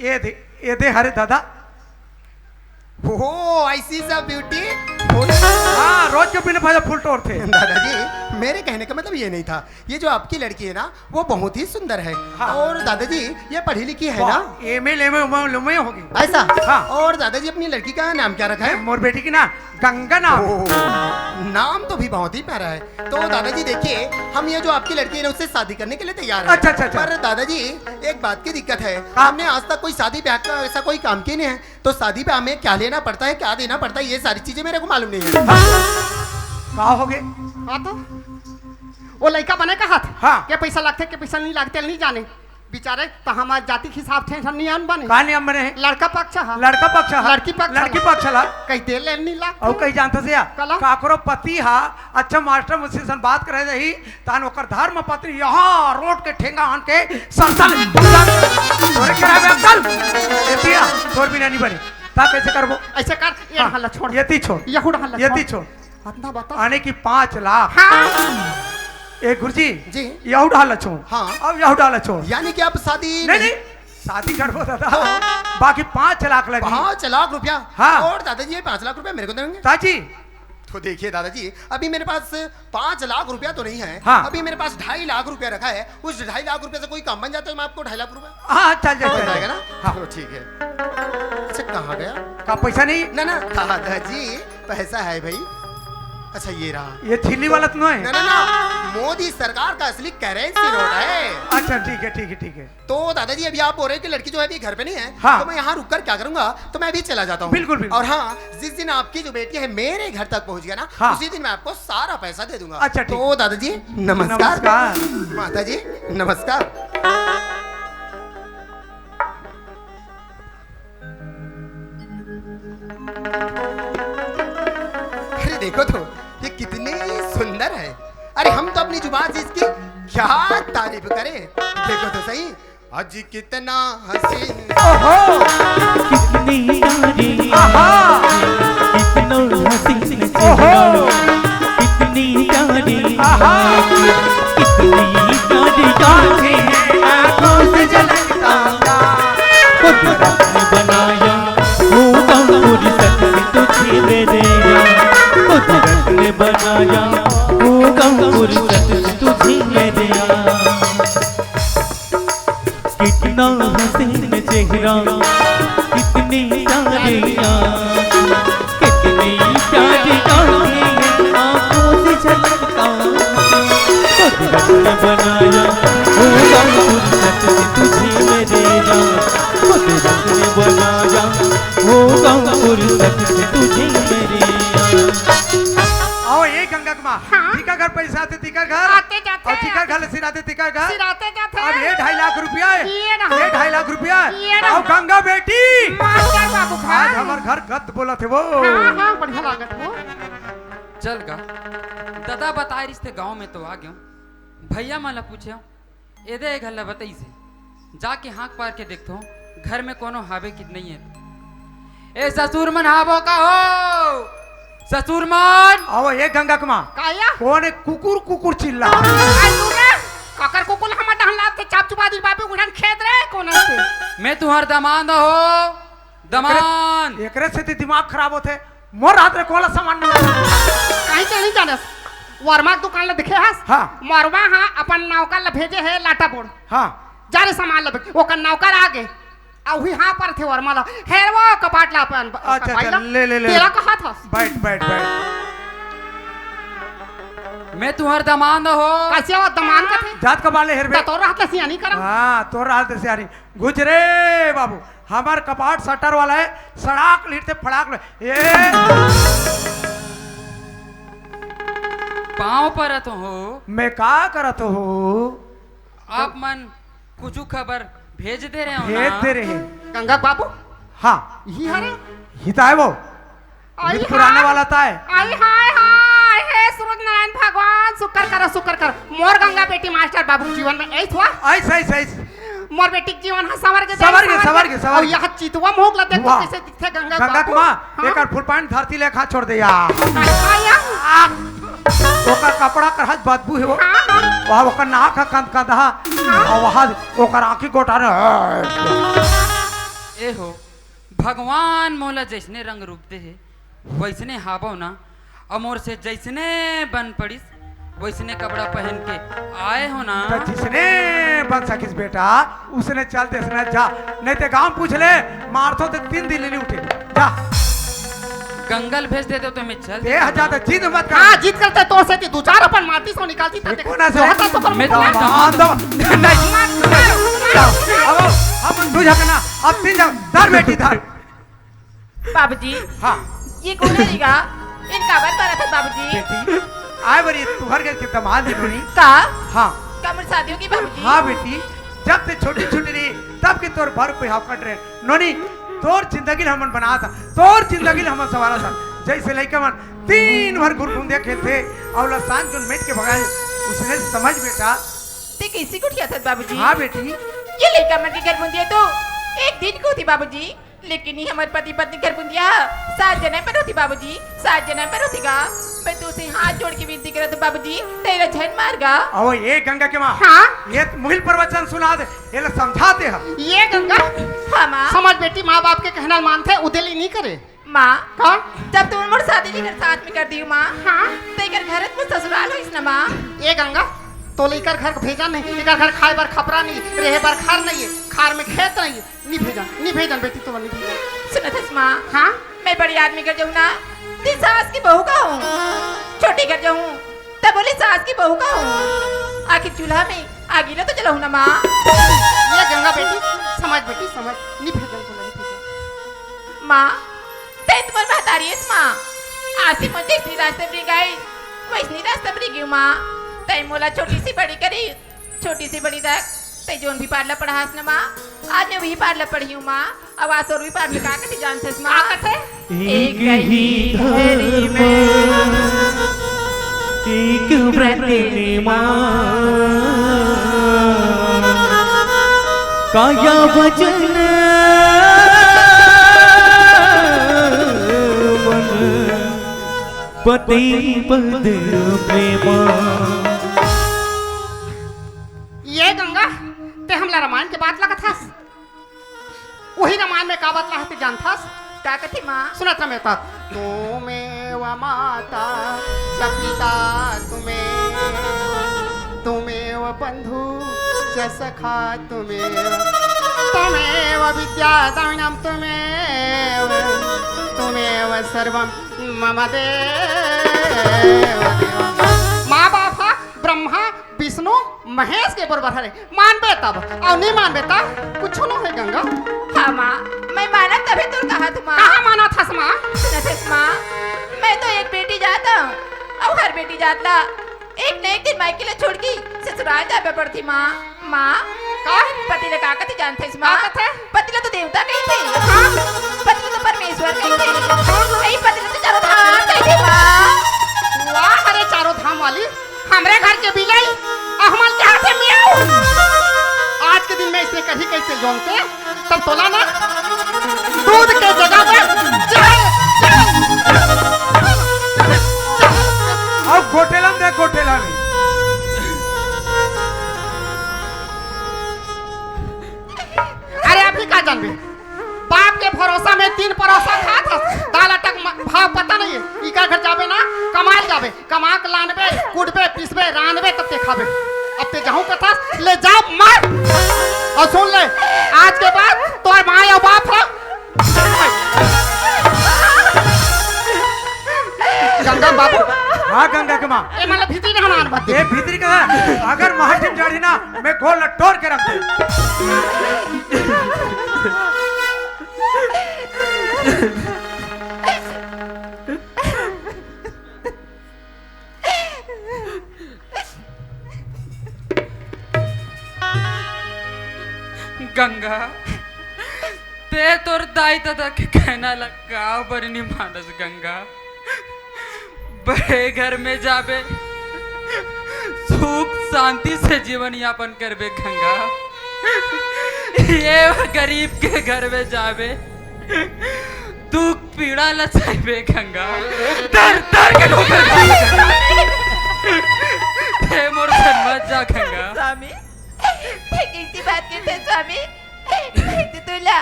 ये दे, ये दे हरे दादा। Oh, I see the beauty। हाँ, रोज के बिना फायदा फूल तोड़ते। दादाजी, मेरे कहने का मतलब ये नहीं था। ये जो आपकी लड़की है ना, वो बहुत ही सुंदर है। हाँ। और दादाजी, ये पढ़ी लिखी है ना? M A, M A, M A होगी। ऐसा? हाँ। और दादाजी, अपनी लड़की का नाम क्या रखा है? मोर बेटी की ना, गंगा नाम। ओह, नाम तो भी बहुत ही प्यारा है। तो दादाजी, देखिए, हम ये जो आपकी लड़की है ना, उससे शादी करने के लिए तैयार है। अच्छा, अच्छा, अच्छा। पर दादाजी, एक बात की दिक्कत है, हाँ। हमने आज तक कोई शादी ब्याह का ऐसा कोई काम किया नहीं है। तो शादी पे हमें क्या लेना पड़ता है, क्या देना पड़ता है, ये सारी चीजें मेरे को मालूम नहीं है। का हो गे? हाँ तो, वो लइका बने कहा था हाँ। के पैसा लगथे, के पैसा नहीं लगथे, नहीं जाने। बेचारे तो हमारे जाति के हिसाब से नहीं आन बने। का नियम बने है? लड़का पक्ष हा। लड़का पक्ष हा। लड़की पक्ष लड़की ला। पक्ष ला। कहीं दे ले नहीं ला। और कहीं जानता से या? कला। काकरो पति हा, अच्छा मास्टर मुझसे सन बात करे रही, तान ओकर धर्म पत्नी यहाँ रोड के ठेंगा आन के सरसल तोरे करावे अक्कल। एतिया तोर बिना नहीं बने। ता कैसे करबो? ऐसे कर, ये हाँ, ढाला छोड़। ये ती छोड़। यहू ढाला ये छोड़। ती छोड़। इतना बता। आने की पाँच लाख। हाँ। ए गुरुजी, जी। यहू ढाला छोड़। हाँ। अब यहू ढाला छोड़। यानी कि आप शादी नहीं, नहीं। नहीं, शादी करबो दादा। हाँ। बाकी पाँच लाख लगी। पाँच लाख रुपया? हाँ। और दादाजी, ये पाँच लाख रुपया मेरे को देंगे? ताजी। तो देखिए दादाजी, अभी मेरे पास पाँच लाख रुपया तो नहीं है, हाँ। अभी मेरे पास ढाई लाख रुपया रखा है। उस ढाई लाख रुपया से कोई काम बन जाता है, मैं आपको ढाई लाख रुपया हाँ, चल जाए, हो चल जाए। जाएगा ना? हाँ। तो ठीक है। अच्छा, कहाँ गया? का पैसा नहीं? ना, ना, दादाजी, पैसा है भाई। अच्छा, ये रहा। ये छिल्ली वाला तो नहीं है? ना, ना, ना, मोदी सरकार का असली करेंसी नोट है। अच्छा, ठीक है, ठीक है, ठीक है। तो दादाजी, अभी आप बोल रहे हैं कि लड़की जो है अभी घर पे नहीं है, हाँ। तो मैं यहाँ रुक कर क्या करूंगा, तो मैं अभी चला जाता हूँ। बिल्कुल, बिल्कुल। और हाँ, जिस दिन आपकी जो बेटी है मेरे घर तक पहुँच गया ना, हाँ। उसी दिन मैं आपको सारा पैसा दे दूंगा। अच्छा, ठीक। तो दादाजी, नमस्कार। नमस्कार। माता जी, नमस्कार। अरे देखो तो, ये कितनी सुंदर है। अरे हम तो अपनी जुबान से इसकी क्या तारीफ करें। देखो तो सही, आज कितना हसीन। ओहो! कितनी प्यारी, आहा! कितना हसीन ओहो! चेहरा, कितनी प्यारी, आहा! कितनी प्यारी आंखें, आंखों से झलकता। कुदरत ने बनाया होगा फुर्सत से तुझे मेरे यार, कुदरत ने बनाया होगा फुर्सत से तुझे मेरे यार। कितना हसीन चेहरा, कितनी प्यारी आँख, कितनी प्यारी आँखें, आँखों से झलकता। कुदरत ने बनाया होगा फुर्सत से तुझे मेरे यार, कुदरत ने बनाया होगा फुर्सत से तुझे मेरे यार। आओ, ए गंगा के माँ, हाँ? तिकर घर पैसा आथे, तिकर घर। आते जाते और तिकर घर सिराते, तिकर घर। सिराते जाते। अब ये ढाई लाख रुपया है। ये रहा। ये ढाई लाख रुपया है। ये रहा। आओ गंगा बेटी। मास्टर बाबू का। आज हमर घर गद बोलत हे वो। हाँ, हाँ, बढ़िया लागत वो। चल गा, ददा बताए रिश्ते गांव में तो आ गयो। भैया मन ला पूछे, एदे ए घर ला बताइस हे। जाके हाँक पार के देखथो, घर में कोनो हावे कि नहीं है। ए ससुर मन हावो का हो? ससुर मन! आओ, ए गंगा के माँ। काया? कोन ए कुकुर कुकुर चिल्ला? आई तू रे, काकर कुकुर हमर डहन लात थे, चाप चुपा दी बाबू गुठन खेत रे, कोन आते? मैं तुम्हार दमांद हो, दमांद। एकरे, एकरे से ते दिमाग खराब होथे। मोर हाथ ले कोला सामान मंगा। कहीं के नहीं जानस। वर्मा के दुकान ला देखे हस? हाँ। वर्मा हा अपन नौकर ला भेजे हे लाटा बोर्ड। हाँ। जा रे सामान ला भेज। ओकर नौकर आ गे। आ उही हाँ पर थे वर्मा ला। हेरवा कपाट ला अपन ब-, अच्छा, कपाट अच्छा, ला। ले, ले, ले। तेरा कहा था? बैठ, बैठ, बैठ। मैं तुंहर दमांद हो। कइसे हो दमांद कथे? जात कपार ले हेरबे। त तोर रहत ले सियानी करम। हाँ, तोर रहत ले सियानी। घुच रे बाबू, हमर कपाट शटर वाला हे, सड़ाक लीट ते फड़ाक ले। ए! पाँव परत हो। मैं का करत हो? आप मन कुछु खबर भेज दे रहे हो भेज ना? दे रहे हैं। गंगा बाबू? हाँ। इही हरे? इही त आय वो। आई बिल पुराने हाय। वाला त आय। आई हाय हाय, हे सूरज नारायण भगवान, शुक्र करो, शुक्र करो। मोर गंगा बेटी मास्टर बाबू जीवन में ऐस हुआ? ऐस, ऐस, ऐस। मोर बेटी के जीवन ह संवर गे, संवर गे, संवर गे, संवर गे। अउ यह चितवा मोहक ला देख तो वाह। कइसे दिखथे गंगा गंगा बाबू। के माँ, हाँ? एकर फुल पैंट धरती ले खा छोड़ दे या। आई हाय या। आ, ओकर कपड़ा कर हज बदबू हे वो। हाँ, हाँ। वहाँ ओकर नाक ह कंद कंद हा। हाँ। अउ वहाँ ओकर आँखी गोटा ने। ए हो, भगवान मोला जइसने रंग रूप दे हे, वइसने हावव ना, अउ मोर से जइसने बन पड़िस, वइसने कपड़ा पहन के आय हो ना। त जिसने बन सकिस बेटा, उसने चल देस ना जा, नहीं ते गाँव पूछ ले, मारथों ते तीन दिन ले नहीं उठे। जा। गंगा ल भेज देते तो मैं चल ते देता ह जा ना। त जिद मत कर। हाँ, जिद करते तोर से कि दू चार अपन माटी से निकालती त एको ना से। जोहता तो कर मैं मुझे। दबान दो। नहीं। अब हम दू झकना, अब तीन झक, धर बेटी धर। बाबूजी, हाँ। ये कोन हरे गा? इन काबर मारत हस बाबूजी? बेटी, आय बारी तुंहर घर के दमांद हे नोनी। का? हाँ। का मोर शादी होगे बाबूजी? हाँ बेटी, जब ते छोटी-छोटी रहे, तब के तोर भर कोई हाव कट रहे। नोनी, तोर जिंदगी ल हमन बनात हन, तोर जिंदगी ल हमन संवारत हन। जइसे लइका मन दिन भर गुरगुंदिया खेलथे, अउ ओला सांझ के मेट के भगाए, उसने समझ बेटा। ते कइसे गोठियाथस बाबूजी? हाँ बेटी। ये लइका मन के घर बुंदिया तो एक दिन के होथे बाबूजी। लेकिन ये हमर पति पत्नी घर बुंदिया सात जनम बर होथे बाबूजी, सात जनम बर होथे गा। मैं तोसे हाथ जोड़ के विनती करत हूँ बाबूजी, तेला झन मार गा। अहो, ए गंगा के माँ, हाँ? ये मुहिल प्रवचन सुना दे, एला समझा दे हम। ए गंगा, हाँ माँ। समझ बेटी, माँ बाप के कहना ल मानथे, उदे ले नहीं करे। माँ, का? जब तुमन मोर शादी लेकर साथ में कर दियो माँ, हाँ? त एकर घर त मोर ससुराल होइस ना माँ। ए गंगा, तोला एकर घर भेजन नहीं, एकर घर खाए बर खपरा नहीं, रहे बर घर नहीं हे, खार में खेत नहीं हे। नी भेजन, नी भेजन बेटी, तोला नी भेजन। सुनत हस माँ? हाँ? मैं बड़े आदमी घर जाहूँ ना, त सास के बहू कहूँ। छोटे घर जाहूँ, त बोले सास के बहू कहूँ। आखिर चूल्हा में आगी ला तो जलाहूँ ना माँ। ए गंगा बेटी, समझ बेटी, समझ। नी भेजन, तोला नी भेजन। माँ, तैं तो मोर महतारी अस माँ। आज से मोर जइसने रास्ता में रेंगेंव, वइसने रास्ता में रेंगेंव माँ। तैं मोला छोटी से बड़ी करिस, छोटी से बड़ी तक तैं जउन भी पाठ ला पढ़ास ना माँ, आज मैं उही पाठ ला पढ़िहूँ माँ। अउ आज तोर उही पाठ ला का कथे जानथस माँ? का कथे? एक ही धर्म, एक व्रत निमान, काया वचन मन पति पद प्रेमा। ए गंगा, तैं हमला रामायण के बात ला कथस? उही रामायण में का बतलाय हे तैं जानथस? का कथे माँ? सुनत रह मेर ता। त्वमेव माता च पिता त्वमेव, त्वमेव बंधु च सखा त्वमेव, त्वमेव विद्या द्रविणम त्वमेव, त्वमेव सर्वम मम देव देव। माँ बाप हा ब्रह्मा विष्णु महेश के बरोबर हरे। मानबे तब, अउ नी मानबे तब कुछु नो हे गंगा। हाँ माँ, मैं मानत तभे तोर कहत हूँ माँ। कहाँ मानत हस माँ? सुनत हस माँ, मैं तो एक बेटी जात हूँ, अउ हर बेटी जात ला एक न एक दिन मायके ला छोड़ के ससुराल जाबे पड़थे माँ। माँ, का? पति ला का कथे जानथस माँ? का कथे? पति ला तो देवता कहिथे। हाँ। पति ला तो परमेश्वर कहिथे। ए पति ला तो चारों धाम कहिथे माँ। वाह, अरे चारों धाम वाली, हमरे घर के बिलाई, अउ हमन के हाथे मियाऊ। आज के दिन में अइसने करही कहिथे जउन ते, तब तोला ना दूध के जगह में जहर, जहर, जहर। अउ गोठेला ल दे, गोठेला ल। अरे अभी का जानबे? बाप के भरोसा में तीन परोसा खात हस, दाल आटा के म-, भाव पता नहीं हे। इकर घर जाबे ना, कमाए ल जाबे, कमा के लानबे, कूटबे, पीसबे, रांधबे, तब ते खाबे। अब ते जाहूँ कथस, ले जा मार। अउ सुन ले, आज के बाद तोर माँ अउ बाप ह। गंगा बाबू, हाँ, गंगा के माँ। ए, मतलब भीतरी के हमार बात। ए, भीतरी के है। अगर माटी में जाड़ी ना, मैं गोल टोर के रख दे। गंगा, ते तोर दाई ददा के कहना ला काबर नी मानस गंगा? बड़े घर में जाबे, सुख शांति से जीवन यापन करबे गंगा। ये गरीब के घर में जाबे, दुख पीड़ा ला सहबे गंगा, दर दर के ठोकर खाबे गंगा। हे मोर धन मत जा गंगा। स्वामी, ये कैसी बात करते हैं स्वामी? मैं तो तुला,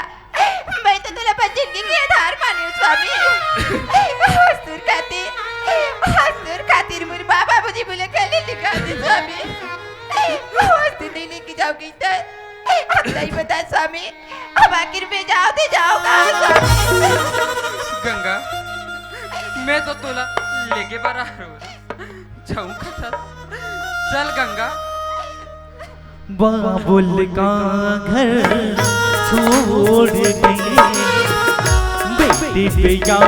मैं तो तुला अपन जिंदगी के आधार मानी हूँ स्वामी। हस्तूर खातिर, हस्तूर खातिर मोर बाबा मुझे बोले कल लिखा दे स्वामी। हस्तूर नहीं लेके जाओगी तो अब नहीं बता स्वामी, अब आखिर में जाओ दे जाओ कहाँ स्वामी? गंगा, मैं तो तोला लेके बरा रो जाऊं खतर। चल गंगा। बाबुल का घर छोड़ के बेटी पिया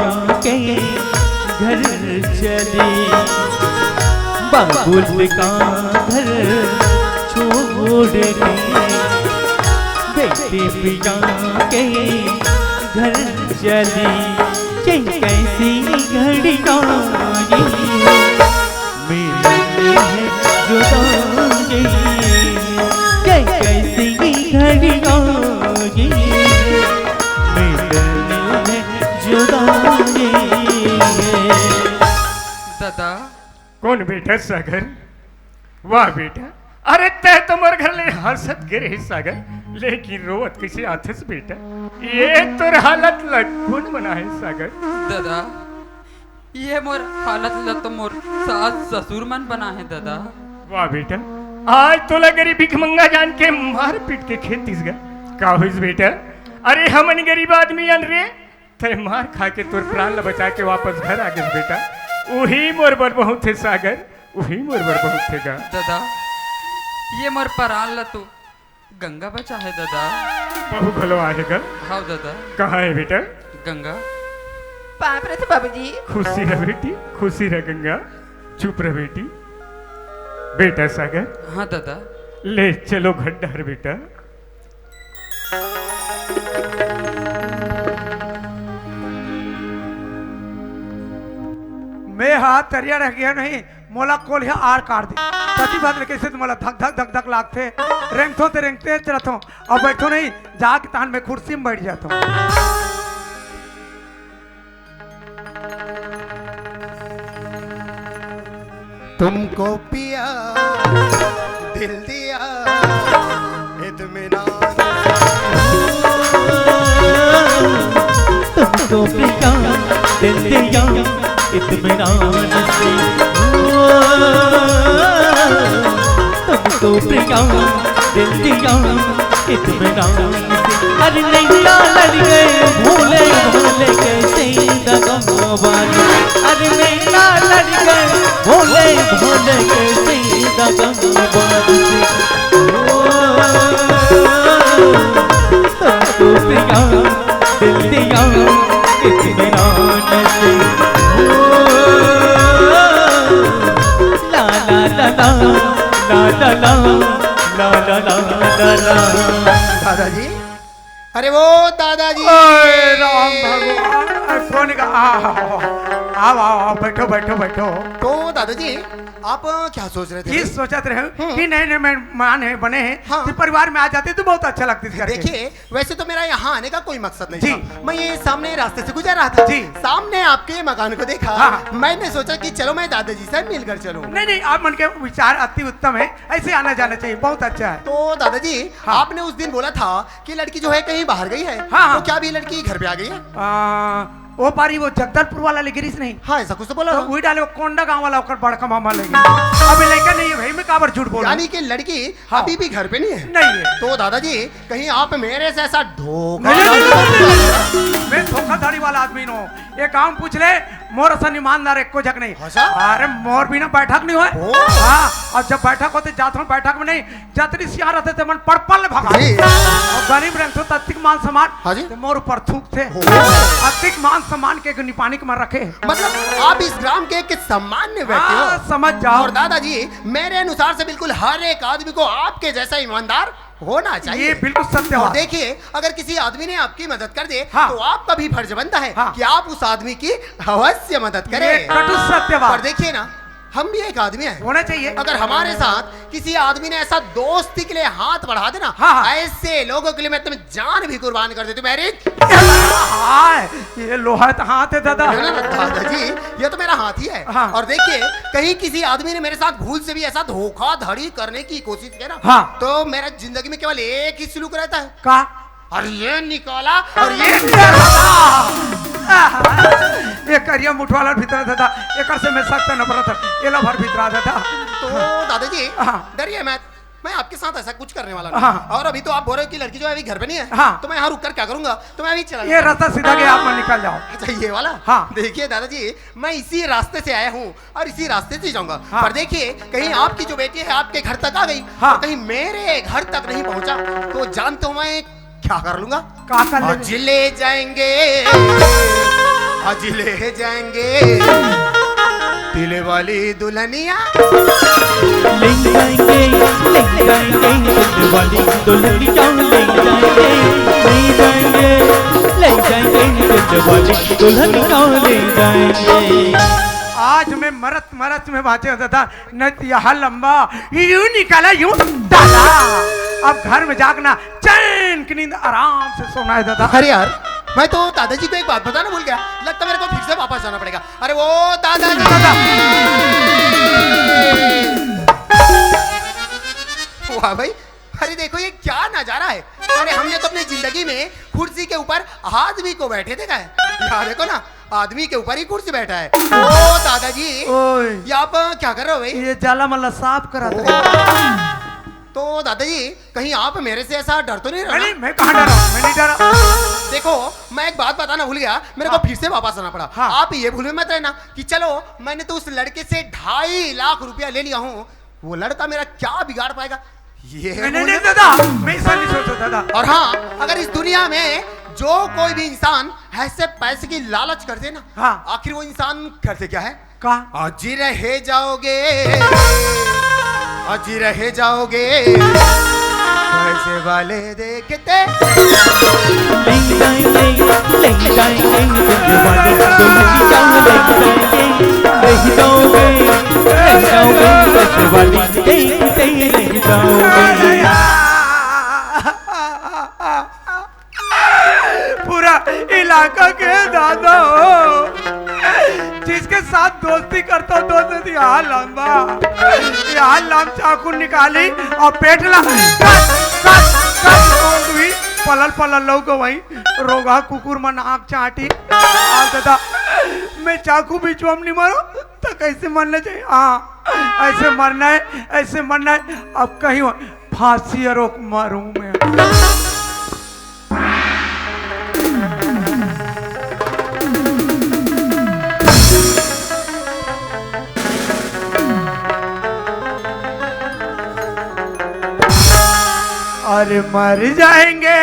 के घर चली। बाबुल का घर छोड़ के बेटी पिया के घर चली। ये कैसी घड़ी आई, मिलन है जुदाई। ये कैसी घड़ी आई, मिलन है जुदाई। दादा। कौन बेटा सागर? वाह बेटा, अरे तैं तो मोर घर ले हंसत गे रहे सागर, लेकिन रोवत कैसे आथस बेटा? ये तोर हालत ला कौन बना है सागर? दादा, ये मोर हालत ला तो मोर सास ससुर मन बना है दादा। वाह बेटा, आज तोला गरीब भिखमंगा जान के मार पीट के खेत दिस गा। का होइस बेटा? अरे हमन गरीब आदमी अन रे, तैं मार खा के तोर प्राण ला बचा के वापस घर आ गेस बेटा, उही मोर बर बहुत हे सागर, उही मोर बर बहुत हे गा। दादा, ये मोर प्राण ला तो गंगा बचा है दादा। बहू घलो आहे गा। हाँ दादा। कहाँ है बेटा? गंगा। पाँव परत हँव बाबूजी। खुशी रह बेटी, खुशी रह गंगा। चुप रह बेटी। बेटा सागर। हाँ दादा। ले चलो घर डहर बेटा। मैं हा तरिया रह गया नहीं, मोला कोलिहा आर काट दे। पति भद ले कैसे तो मोला धक धक धक धक लागथे, रेंगथों ते रेंगते चलथों, अउ बैठों नहीं, जाके तहन मैं कुर्सी में बैठ जाथों। तुमको पिया दिल दिया इत्मीनान से। तुमको पिया दिल दिया इत्मीनान से। तुमको पिया दिल दिया इत्मीनान से। अरे नैना लड़ गए भोले भोले कैसे दगाबाज। अरे नैना लड़ गए भोले भोले कैसे दगाबाज से। ओ, तुमको पिया दिल दिया इत्मीनान से। ओ, ला ला ला ला, ला ला ला, ला ला ला ला ला। दादाजी, अरे वो दादाजी। ओए राम भगवान, अरे कौन का? आ, आओ, आओ, आओ, बैठो, बैठो, बैठो। तो दादाजी, आप क्या सोच रहे थे? ये सोचत रहे हूँ हम्म। कि नए नए मेहमान है, बने हैं, हाँ। तो परिवार में आ जाते तो बहुत अच्छा लगता है करके। देखिए, वैसे तो मेरा यहाँ आने का कोई मकसद नहीं जी। था। मैं ये सामने रास्ते से गुजर रहा था। जी। सामने आपके मकान को देखा। हाँ। मैंने सोचा कि चलो मैं दादाजी से मिलकर चलूं। नहीं, नहीं, आप मन के विचार अति उत्तम है, ऐसे आना जाना चाहिए, बहुत अच्छा है। तो दादाजी, हाँ। आपने उस दिन बोला था कि लड़की जो है कहीं बाहर गई है, हाँ, हाँ। तो क्या अभी लड़की घर पे आ गई है? आ, वो पारी वो जगदलपुर वाला ले गिरिस नहीं? हाँ, ऐसा कुछ तो बोला तो था। वही डाले वो कोंडा गांव वाला ओकर बड़का मामा ले गए। अभी लड़का नहीं है भाई, मैं काबर झूठ बोलूं? यानी कि लड़की हाँ। अभी भी घर पे नहीं है? नहीं है। तो दादाजी, कहीं आप मेरे से ऐसा धोखा नहीं, नहीं, नहीं, नहीं, नहीं। मैं धोखाधड़ी वाला आदमी नो। ये काम पूछ ले, मोर असन ईमानदार एको झक नहीं। हाँ, सर। अरे, मोर बिना बैठक नहीं होय। ओ। हाँ, अब जब बैठक होथे, जात हूँ बैठक में नहीं, जतनी सियान रहिथे, ते मन पड़पल ले भगा। जी। अब गरीब रहिथे, त अतिक मान सम्मान, हाँ जी। ते मोर ऊपर थूकथे। ओ। अतिक मान सम्मान के निपानी के मन रखे। मतलब, आप इस ग्राम के एक सामान्य व्यक्ति हो। हाँ, समझ जाओ। और दादाजी, मेरे अनुसार से बिल्कुल हर एक आदमी को आपके जैसा ईमानदार होना चाहिए। ये बिल्कुल सत्य बात। देखिए, अगर किसी आदमी ने आपकी मदद कर दे, हाँ। तो आपका भी फर्ज बनता है हाँ। कि आप उस आदमी की अवश्य मदद करें। ये कटु सत्य बात। पर देखिए ना, हम भी एक आदमी हैं। होना चाहिए। अगर हमारे साथ किसी आदमी ने ऐसा दोस्ती के लिए हाथ बढ़ा देना, हाँ, हाँ। ऐसे लोगों के लिए मैं तुम्हें जान भी कुर्बान कर देती हूँ, मैरिज। हाय, ये लोहा तो हाथ है दादा। ना, ना, ना, दादाजी, ये तो मेरा हाथ ही है। हाँ। और देखिए, कहीं किसी आदमी ने मेरे साथ भूल से भी ऐसा धोखाधड़ी करने की कोशिश किया ना, हाँ। तो मेरा जिंदगी में केवल एक ही सलूक रहता है। का? और ये निकाला और ये निकाला। ये करिया मुठवाला भीतर दादा, एकर से मैं सख्त नफरत है। ये लो भर भीतर दादा। तो दादाजी, हाँ। डरिए मत, मैं आपके साथ ऐसा कुछ करने वाला नहीं। हाँ। और अभी तो आप बोल रहे हो कि लड़की जो है अभी घर पे नहीं है, हाँ। तो मैं यहाँ रुक कर क्या करूंगा? तो मैं अभी चला ये जाऊंगा। रास्ता सीधा गया, आप मत निकल जाओ। अच्छा, ये वाला? हाँ। देखिए दादाजी, मैं इसी रास्ते से आया हूँ और इसी रास्ते से जाऊंगा। हाँ। पर देखिए, कहीं आपकी जो बेटी है आपके घर तक आ गई हाँ। और कहीं मेरे घर तक नहीं पहुंचा, तो जानते हो मैं क्या कर लूंगा? का कर लेंगे? आज ले जाएंगे, आज ले जाएंगे दिल वाली दुल्हनिया। ले जाएंगे, ले जाएंगे, दिल वाली दुल्हनिया ले जाएंगे, ले जाएंगे, ले जाएंगे, दिल वाली दुल्हनिया ले जाएंगे। आज मैं मरत मरत में बाँचे हो दादा, नहीं तो यहाँ लंबा यूं निकाला, यूं डाला। अब घर में जाके ना चैन की नींद आराम से सोना है दादा। अरे यार, मैं तो दादाजी को एक बात बताना भूल गया। लगता मेरे को फिर से वापस जाना पड़ेगा। अरे वो दादाजी। दादा। वाह भाई, अरे देखो ये क्या नजारा है। अरे हमने तो अपनी जिंदगी में कुर्सी के ऊपर आदमी को बैठे देखा है। यहाँ देखो ना, आदमी के ऊपर ही कुर्सी बैठा है। ओ दादाजी, ओए। ये आप क्या कर रहे हो भाई? ये जाला मला साफ करा ओ। रहे। तो दादाजी, कहीं आप मेरे से ऐसा डर तो नहीं रहे ना? नहीं, मैं कहाँ डरा? मैं नहीं डरा। देखो, मैं एक बात बताना भूल गया, मेरे को हाँ। फिर से वापस आना पड़ा। हाँ। आप ये भूल में मत रहना कि चलो, मैंने तो उस लड़के से ढाई लाख रुपया ले लिया हूँ, वो लड़का मेरा क्या बिगाड़ पाएगा? ये नहीं, नहीं, नहीं, दादा, मैं ऐसा नहीं सोचता, दादा। और हाँ, अगर इस दुनिया में जो कोई भी इंसान ऐसे पैसे की लालच कर दे ना, हाँ। आखिर वो इंसान करते क्या है? का? आज रह जाओगे, आज रह जाओगे, पैसे वाले देखते। ले जाएंगे, ले जाएंगे, दिल वाली दुल्हन की जान ले जाएंगे। ले जाओगे, ले जाओगे, पैसे वाली देखते ले जाओगे। पूरा इलाका के दादा हो, जिसके साथ दोस्ती करता हूँ, दोस्त यहाँ लंबा, यहाँ लम चाकू निकाली और पेट ला कट, कट, कट, हुई, पलल, पलल लौक वहीं, रोगा कुकुर मन आँख चाटी। आ दादा, मैं चाकू बिचवा में नहीं मारो, तो कैसे मरना चाहिए? हाँ, ऐसे मरना है, ऐसे मरना है। अब कहीं हो, फांसी रोक मारूं मैं। अरे मर जाएंगे,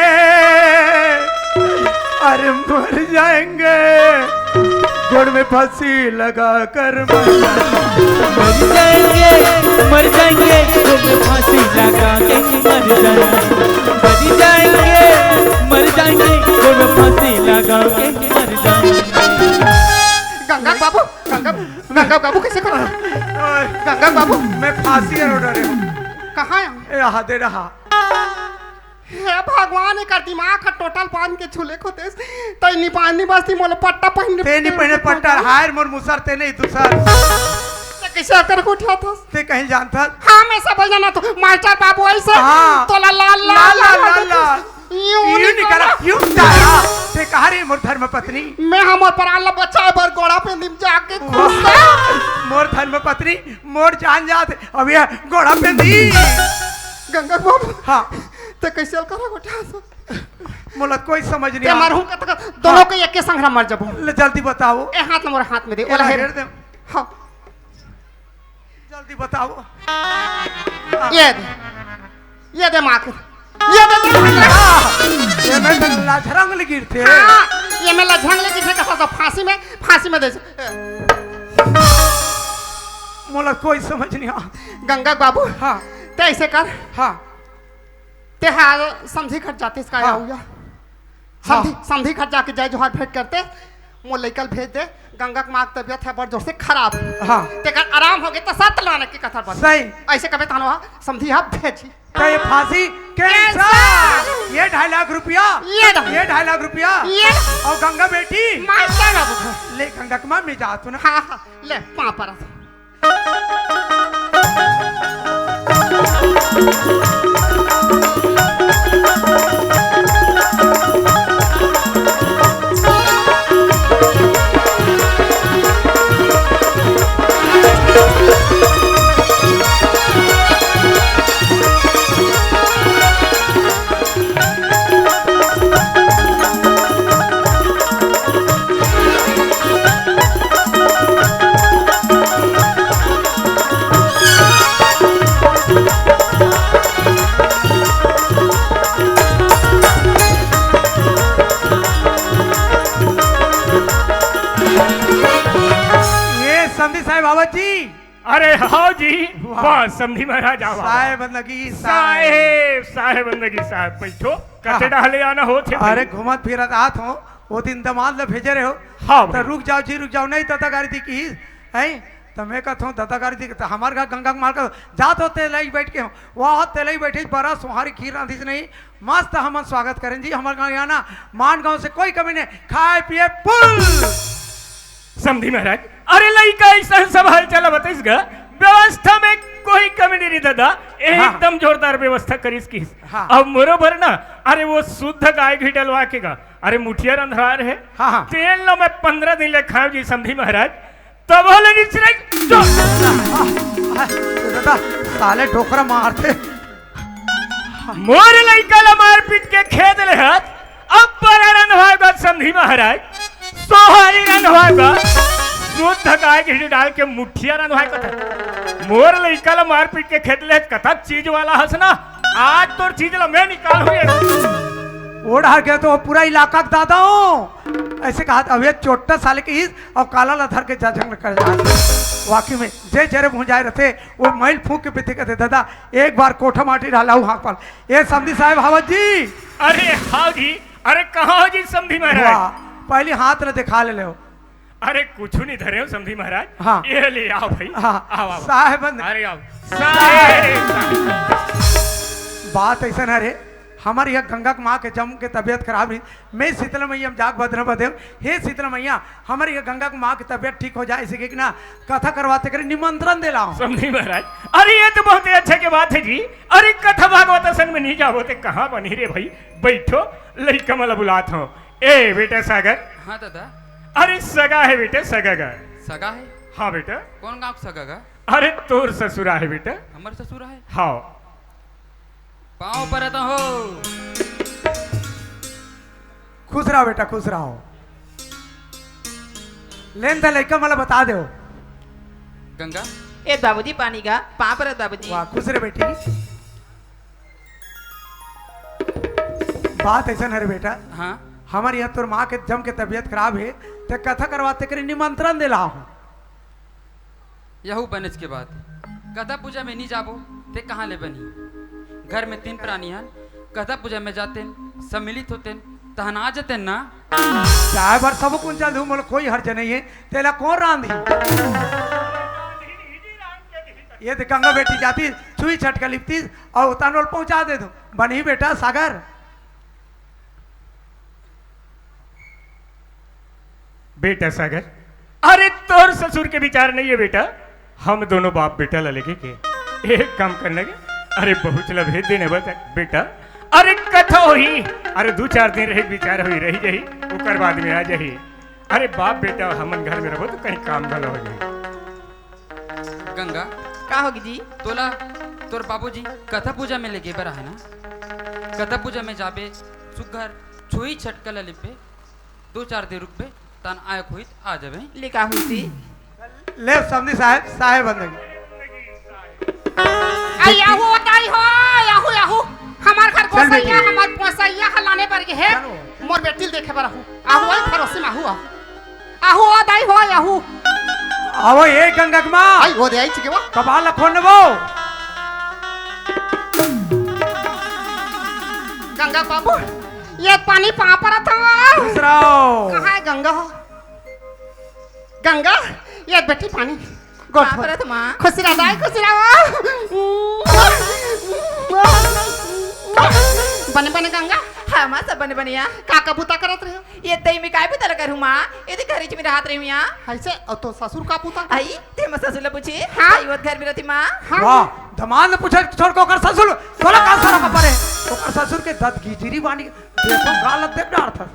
अरे मर जाएंगे, गोड़ में फांसी लगा कर मर जाएंगे। मर जाएंगे, मर जाएंगे, गोड़ में फांसी लगा के मर जाएंगे। मर जाएंगे, मर जाएंगे, गोड़ में फांसी लगा के मर जाएंगे। गंगा बाबू, गंगा, गंगा बाबू कैसे करो? गंगा बाबू। मैं फांसी रोड रहे हूँ। कहाँ है? ए, हाथे रहा। हे भगवान, एकर दिमाग ह टोटल बांध के झूले खोतेस। तै निपानी बस्ती मोला पट्टा पहिन ते नहीं पहिने पट्टा, हायर मोर मुसर ते नहीं दूसर। ते कैसे अकर उठा था? ते कहीं जानता? हाँ, मैं सब जाना तो मास्टर बाबू ऐसे हाँ। तोला लाल, लाल, लाल, लाल, लाल, लाल। लाल। यूं यूं निकाला, निकाला। यूं निकाला। ते कहा रे मोर धर्म पत्नी? मैं हमर प्राण ला बचाए बर गोड़ा पे निम जाके वाह। खुश था। मोर धर्म पत्नी, मोर जान जात, अब ये गोड़ा पे दी। गंगा बाबू। हाँ। ते कैसे करा गोठा? मोला कोई समझ नहीं ते आ। मरहूं कतका, दोनों हाँ। के एके संघरा मर जबो। ले जल्दी बताओ। ए हाथ ला मोर हाथ में दे, ए ओला ला हेर। हेर दे। हाँ। जल्दी बताओ। ये दे, ये दे माँ के, ये दे, ये दे। हाँ, ये में तो लझरंग लगी थे। हाँ, ये में लझरंग लगी थे, कहा तो फांसी में, फांसी में दे। मोला कोई समझ नहीं आ। गंगा बाबू, हाँ। ते ऐसे कर। हाँ। ते हा समधी घर जातिस का हाँ। आऊया? हाँ। समधी, समधी घर जाके जय जोहार भेंट करते, मोर लइका ल भेज दे। गंगा के माँ के तबीयत हे बड़ जोर से खराब। हाँ। तेकर आराम होगे त सत लाने के कथा बन। सही। ऐसे कबे तहनो हा समधी हा भेजी। त ये फांसी cancel। Cancel। ये ढाई लाख रुपया। ये ढाई। ये ढाई लाख रुपया। ये। अउ गंगा बेटी। मार डालो। ले गंगा के माँ, मैं जात हूँ ना। हाँ, हाँ, ले, पाँव परत। ये समधी साहेब आवत जी। अरे हाव जी, वाह। वाह, समधी महाराज, आवा, आवा। साहेब बंदगी, साहेब। साहेब, साहेब बंदगी, साहेब, बैठो। कते हाँ। डहले आना होत हे भाई? अरे, घूमत फिरत आत हों, वो दिन दमाद ल भेजे रहे हो। हाँ त भाई। रुक जाओ जी, रुक जाओ, नहीं ददा गारी दी किहिस, हैं? त मैं कहत हों, ददा गारी दी, त हमर घर गंगा के मार कर जात हो, तेलई बैठ के हो, वहाँ तेलई बैठे, बड़ा सोहारी खीर रांधिस नहीं, मस्त हमन स्वागत करेन जी, हमर गाँव यहाँ ना, मान गाँव से कोई कमी नहीं, खाए पिए full। समधी महाराज, अरे लइका अइसन सब हाल चाल बताइस गा, व्यवस्था में कोई कमी नहीं रही दादा, हाँ। एकदम जोरदार व्यवस्था करिस किहिस। हाँ। अब मोरो बर ना, अरे वो शुद्ध गाय घी डलवा के गा, अरे मुठिया रंधवा रहे, हाँ, हाँ। तेन ल मैं पंद्रह दिन ले खाएंव जी समधी महाराज, तब ले निचरे जो। आ, आ, दादा, साले डोकरा मारथे। मोर लइका ल मारपीट के खेद लेहत, अब बरा रंधवाय गा समधी महाराज, सोहारी रंधवाय गा, शुद्ध गाय घी डाल के मुठिया रंधवाय कथा। मोर लइका ल मारपीट के खेद लेहत, कथा चीज वाला हस ना, आज तोर चीज ल मैं निकालहूँ। ओढ़ा के तो पूरा इलाका के दादा हो, ऐसे कहा था, अब ये चोट्टा साले के इस और काला ला धर के जाजंग कर जा। वाकई में, जे जरे भुंजाए रहते, वो मैल फूंक के पीछे कहते, दादा, एक बार कोठा माटी डाला हूँ हाथ पर। ए समधी साहेब हावत जी। अरे हाव जी, अरे कहाँ हो जी समधी महाराज? वाह, पहली हाथ ल दिखा ले ले हो। अरे कुछ नहीं धरे हो समधी महाराज। हाँ। ये ले आओ भाई। हाँ, आओ, आओ। साहेब बंद। अरे आओ। साहेब। बात ऐसा ना रे, हमर यह गंगा के माँ के जम के तबीयत खराब रही, मैं शीतला मैया में जाके बदना बदेव, हे शीतला मैया, हमर यह गंगा के माँ के तबीयत ठीक हो जाए, इसे कि ना कथा करवाते करे निमंत्रण दे लाओ। समधी महाराज, अरे ये तो बहुत ही अच्छा के बात है जी। अरे कथा भागवत असन में नहीं जाबो ते कहाँ बनी रे भाई? बैठो, लइका मला बुलात हो। ए बेटा सागर। हाँ दादा। अरे सगा है बेटा, सगा गा। सगा है? हाँ बेटा। कौन गाँव के सगा गा? अरे तोर ससुरा है बेटा। हमर ससुरा है? हाँ। पाँव परत हो। खुश रहो बेटा, खुश रहो। लेन त लइका मला बता दे हो। गंगा। ए बाबूजी पानी गा, पाँव परत बाबूजी। वाह, खुश रहे बेटी। बात ऐसा है रे बेटा। हाँ। हमर यहाँ तोर माँ के जम के तबीयत खराब है, ते कथा करवाते करे निमंत्रण दे लाओ। यहू बनेच के बात। कथा पूजा में नहीं जाबो, ते कहाँ ले बनी? घर में तीन प्राणी हन, कथा पूजा में जातेन, सम्मिलित होतेन, तहन आ जतेन ना। चाहे बर सब कुन चल दू, मोला कोई हर्ज नहीं है, तेला कौन रांधी? ये दे गंगा बेटी जाती, छुई छटका लिपती, और उतानोल पहुंचा दे दो। बनी बेटा सागर। बेटा सागर, अरे तोर ससुर के विचार नहीं है बेटा, हम दोनों बाप बेटा ला लेके के एक काम करना के, अरे बहू चला भेज देने बता बेटा, अरे कथा होही, अरे दू चार दिन रही विचार होही रही जाही, ओकर बाद में आ जाही। अरे बाप बेटा हमन घर में रहो तो कहीं काम भला हो जाही। गंगा। का होगी जी? तोला तोर बाबूजी कथा पूजा में लेगे बर आहे ना? कथा पूजा में जाबे, सुग्घर छुई छटका ला लिपबे, दू चार दिन रुकबे, तन आय खुइत आ जाबे। लिखा हुई थी। ले समधी साहेब, साहेब बंदगी। आई आहू, दाई हो, आहू, आहू। हमार घर चल बेटी। गोसैया, हमार पोसैया हलाने पर गे हे। चलो। मोर बेटी ल देखे बर आहू। आहू, आई भरोसे में आहू, आहू। आहू, ओ दाई हो, आहू। आवो, ए गंगा के माँ। आई, ओ दे, आई चिके वा। कपाल ला खोल नेबो। गंगा बाबू, ये पानी पाँव परत हवं। खुश रहो। कहाँ हे गंगा? गंगा, ये बेटी पानी। गोड़ पाँव धो। परत माँ। खुशी रह दाई, खुशी रहो। बने बने गंगा। हाँ माँ, सब बने बने या। का का बूता करत रहे हो? ये तई में काय बूता ल करहूँ माँ? ये तो घरे में रहत रही हूँ या। ऐसे, अउ तो ससुर का बूता? आई, ते मोर ससुर ला पूछे। हाँ। आई, वो घर में रहती माँ। हाँ। वाह, दमांद ल पूछे छोड़ के ओकर ससुर, तोला का फरक परे? ओकर ससुर के दतगिजरी बानी, देखो गाल देख डारथस।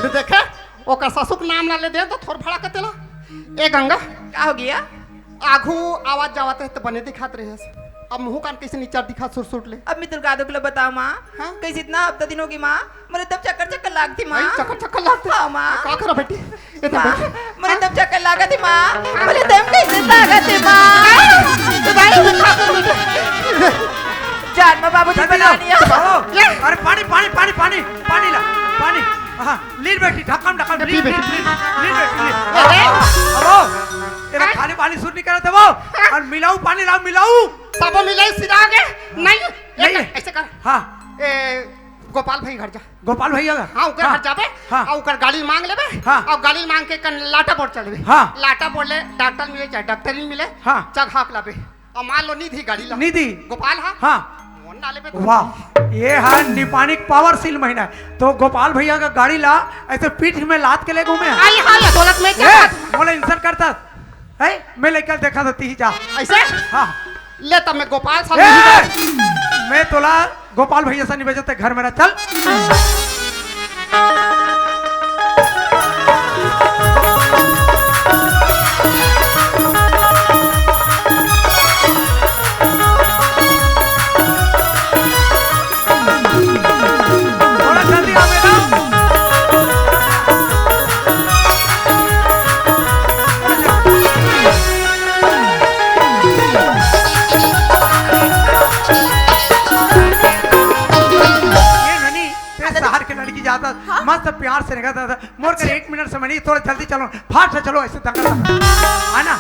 ले देखे, ओकर ससुर के नाम ला ले दे तो थोर भड़ा के तेला। ए गंगा। का हो गया? आघू आवत जावत हे त बने दिखात रहेस, अब मुँह कान कइसे निचर दिखा सुट सुट ले। अब मैं तोला का दुख ला बतावँ माँ? हाँ? कइसे इतना हफ्ता दिन होगे माँ, मोला एकदम चक्कर चक्कर लागथे माँ। आई, चक्कर चक्कर लागथे? हाँ माँ। का करा बेटी? ये तो माँ, बेटी। मोला एकदम चक्कर लागथे माँ, मोला एकदम कइसे लागथे माँ। तो दाई, दिखा दे बेटी। जान माँ बाबूजी जल्दी बना लाओ। लिया। आओ। ये। अरे पानी, पानी, पानी, पानी, पानी ला, पानी। हाँ, लील बेटी, ढक्कन, ढक्कन, ये पी लील, बेटी। लील, लील, लील बेटी, लील। अरे। अब आओ। ये हाँ? खाली पानी सूट नहीं करत हे वो। अउ मिलाऊ पानी लाओ, मिलाऊ। सबो मिलाई सिरा गे। नहीं, नहीं। एक ऐसे कर। हाँ। ए, गोपाल भाई घर जा। गोपाल भैया घर? हाँ, ओकर हाँ। घर जाबे। हाँ। अउ ओकर गाड़ी मांग लेबे। हाँ। अउ गाड़ी मांग के कन लाटा बोर चलबे। हाँ। लाटा बोर ले डॉक्टर मिले चाहे डॉक्टरी मिले। हाँ। चघाक लाबे। अउ मान लो निधि गाड़ी ला। निधि। गोपाल हा? हाँ। मोन ना लेबे तो। वाह, ये हा निपानिक पावर सील महीना। तो गोपाल भैया का गाड़ी ला ऐसे पीठ में लाद के ले घूमे। आई हाँ, ये दौलत में ए, क्या? मोला इंसल्ट करता। है, मैं लेकर देखा था तीही जा। ऐसे? हाँ। ले तब मैं गोपाल साहब ए, नहीं जा। मैं तोला गोपाल भैया से नहीं भेजते, घर मेरा चल। थोड़ा जल्दी आ बेटा। ये ननी, तेरे शहर के लड़की जाता, हाँ? मस्त प्यार से निकलता था। मोर कर अच्छा। एक मिनट समय नहीं, थोड़ा जल्दी चलो, फास्ट से चलो, ऐसे दंगा दंगा। है ना?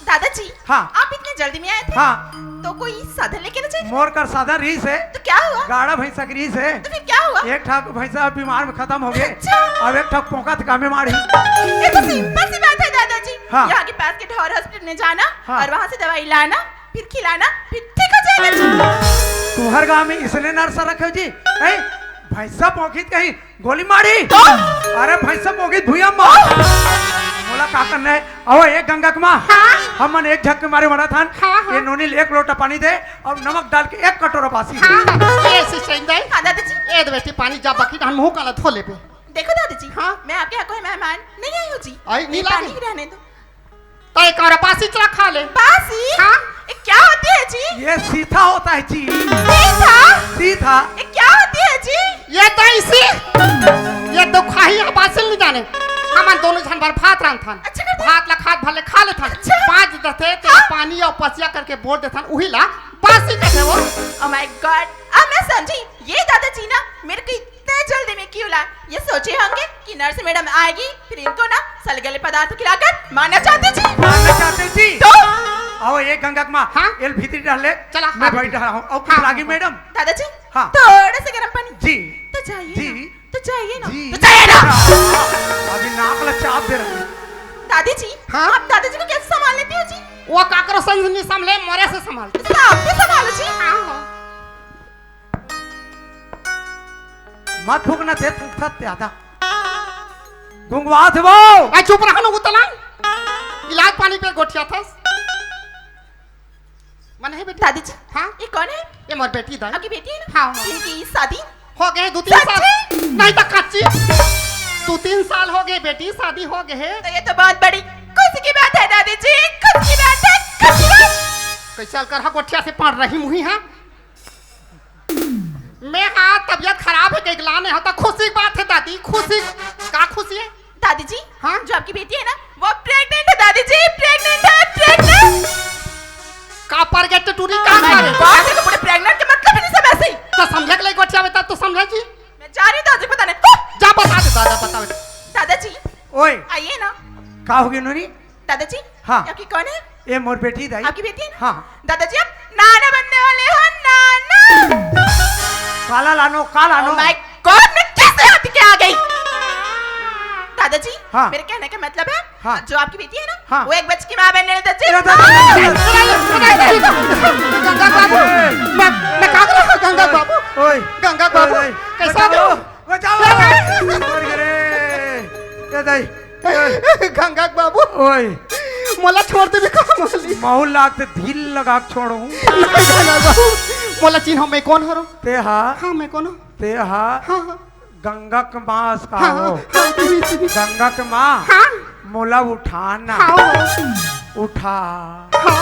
दादाजी, हाँ। आप इतने जल्दी में आए थे? हाँ। तो कोई साधन लेके ना चले? मोर कर साधन रहीस हे। तो क्या हुआ? गाड़ा भैंसा के रहीस हे। तो फिर क्या हुआ? एक ठाक भैंसा बीमार में खत्म हो गे। अच्छा। अब एक ठाक पोंका थका में मारी। ये तो सिंपल सी बात है दादाजी। हाँ। यहाँ के पास के ढोर हॉस्पिटल में जाना हाँ। और वहाँ से दवाई लाना, फिर खिलाना, फिर ठीक हो जाएगा जी। तुम्हर गाँव में इसने नर्स रखे हो जी? हैं? भैंसा पोंखी कहीं गोली मारी। तो? अरे भैंसा पोंखी भुइयां मार। मोला का करना है? आओ, एक गंगा के माँ। हाँ? हमन एक झक के मारे मरत हन। हाँ, हाँ। ये नोनी ले एक लोटा पानी दे अउ नमक डाल के एक कटोरा बासी दे। हाँ, हाँ। ये ऐसे चाहिए दाई। हाँ, दादाजी। ए दे बेटी पानी जा, बाकी धान मुँह काला धो लेबे। देखो दादाजी, हाँ? मैं आपके यहाँ कोई मेहमान नहीं आई हूँ जी। आई नहीं ये लागे। पानी रहने दो। तो एक और बासी चला खा ले। बासी? हाँ। ये क्या होती है जी? ये सीथा होता है जी। सीथा? सीथा। ये क्या होती है जी? ये तो इसी, ये तो खाही है, बासी नहीं जाने। हमन दोनों झन भर भात रांधथन। अच्छा करते। भात ला खात भर ले खा लेथन। अच्छा। बाँच जथे ते हाँ। पानी अउ पसिया करके बोर देथन, उही ला बासी कथे वो। Oh my God, अब मैं समझी, ये दादाजी ना मेरे को इतने जल्दी में क्यों लाए? ये सोचे होंगे कि नर्स मैडम आएगी, फिर इनको ना सलगले पदार्थ खिलाकर मारना चाहते जी। मारना चाहते जी। तो? आओ, ये गंगा के माँ, हाँ? एल भीतरी डाल ले। चला, मैं हाँ। बैठ रहा हूँ। और कुछ हाँ, लागी हाँ। मैडम? दादाजी, हाँ। थोड़ा सा गर्म पानी। जी। तो जाइए जी। ना। तो जाइए ना। जी। तो जाइए ना। अभी नाक ला चाप दे रहा हूँ। दादी जी, हाँ? आप दादाजी को कैसे संभाल लेती हो जी? वो काकरो संग नहीं संभले, मोरे से संभाल। तो आप भी संभालो जी। हाँ, हाँ। मत फूकना, ते फूकथस ते आधा। गुंगवा थे वो। आ, चुप रहा ना, उतला। इलाज पानी पे गोठिया थस। मन है बेटी? दादी जी, हाँ? ये कौन है? ये मोर बेटी दाई। आपकी बेटी है ना? हाँ, हाँ। इनकी शादी? हो गए दो तीन साल। सच्ची? नहीं तो कच्ची। दो तीन साल हो गए बेटी, शादी हो गए है। तो ये तो बहुत बड़ी खुशी की बात है दादी जी, खुशी की बात है, खुशी की बात। कैसे अलकर हा गोठिया से पड़ रही मुही, हाँ? मैं हाँ तब तबीयत खराब हे, कहीं लाने हो तो खुशी की बात हे दादी, खुशी। का खुशी हे? दादी जी, हाँ? जो आपकी बेटी है ना, वो प्रेग्नेंट है दादी जी, प्रेग्नेंट है, प्रेग्नेंट। का पर गए टूरी का करे? बात है तो पूरे प्रेग्नेंट के मतलब ही नहीं समझ सही। तो समझे के लिए गोठिया बेटा, तू समझे जी? मैं जा रही हूँ दादी, पता नहीं। जा बता दे दादा, बता दे। दादाजी, ओए। आइए ना। का हो गया नूरी? दादाजी, हाँ। आपकी कौन है? ये मोर बेटी दाई। आपकी बेटी है ना? हाँ। दादाजी, आप नाना बनने वाले हो, नाना। काला लानो, काला लानो। Oh my God, मैं कैसे हाथी के आ गई? दादाजी, हाँ। मेरे कहने का मतलब है, हाँ। जो आपकी बेटी है ना, हाँ। वो एक बच्चे की माँ बनने वाली दादाजी। गंगा बाबू, मैं, मैं कहा था गंगा बाबू, ओए। गंगा बाबू, ओए, ओए। कैसा बचाओ, हो? बचाओ। मर गए रे। ये दाई। गंगा के बाबू। ओए। मोला छोड़ देबे का मालिक? महू लाग ते ढील लगा के छोड़हूँ। नहीं, गंगा बाबू। मोला चिन्ह, मैं कौन हरो? ते हा। हाँ, मैं कौन हूँ? ते हा। हाँ, हाँ। गंगा के माँ अस का हाँ, हो। हाँ, हाँ। गंगा के माँ। हाँ। मोला उठाना। हाँ। उठा। हाँ।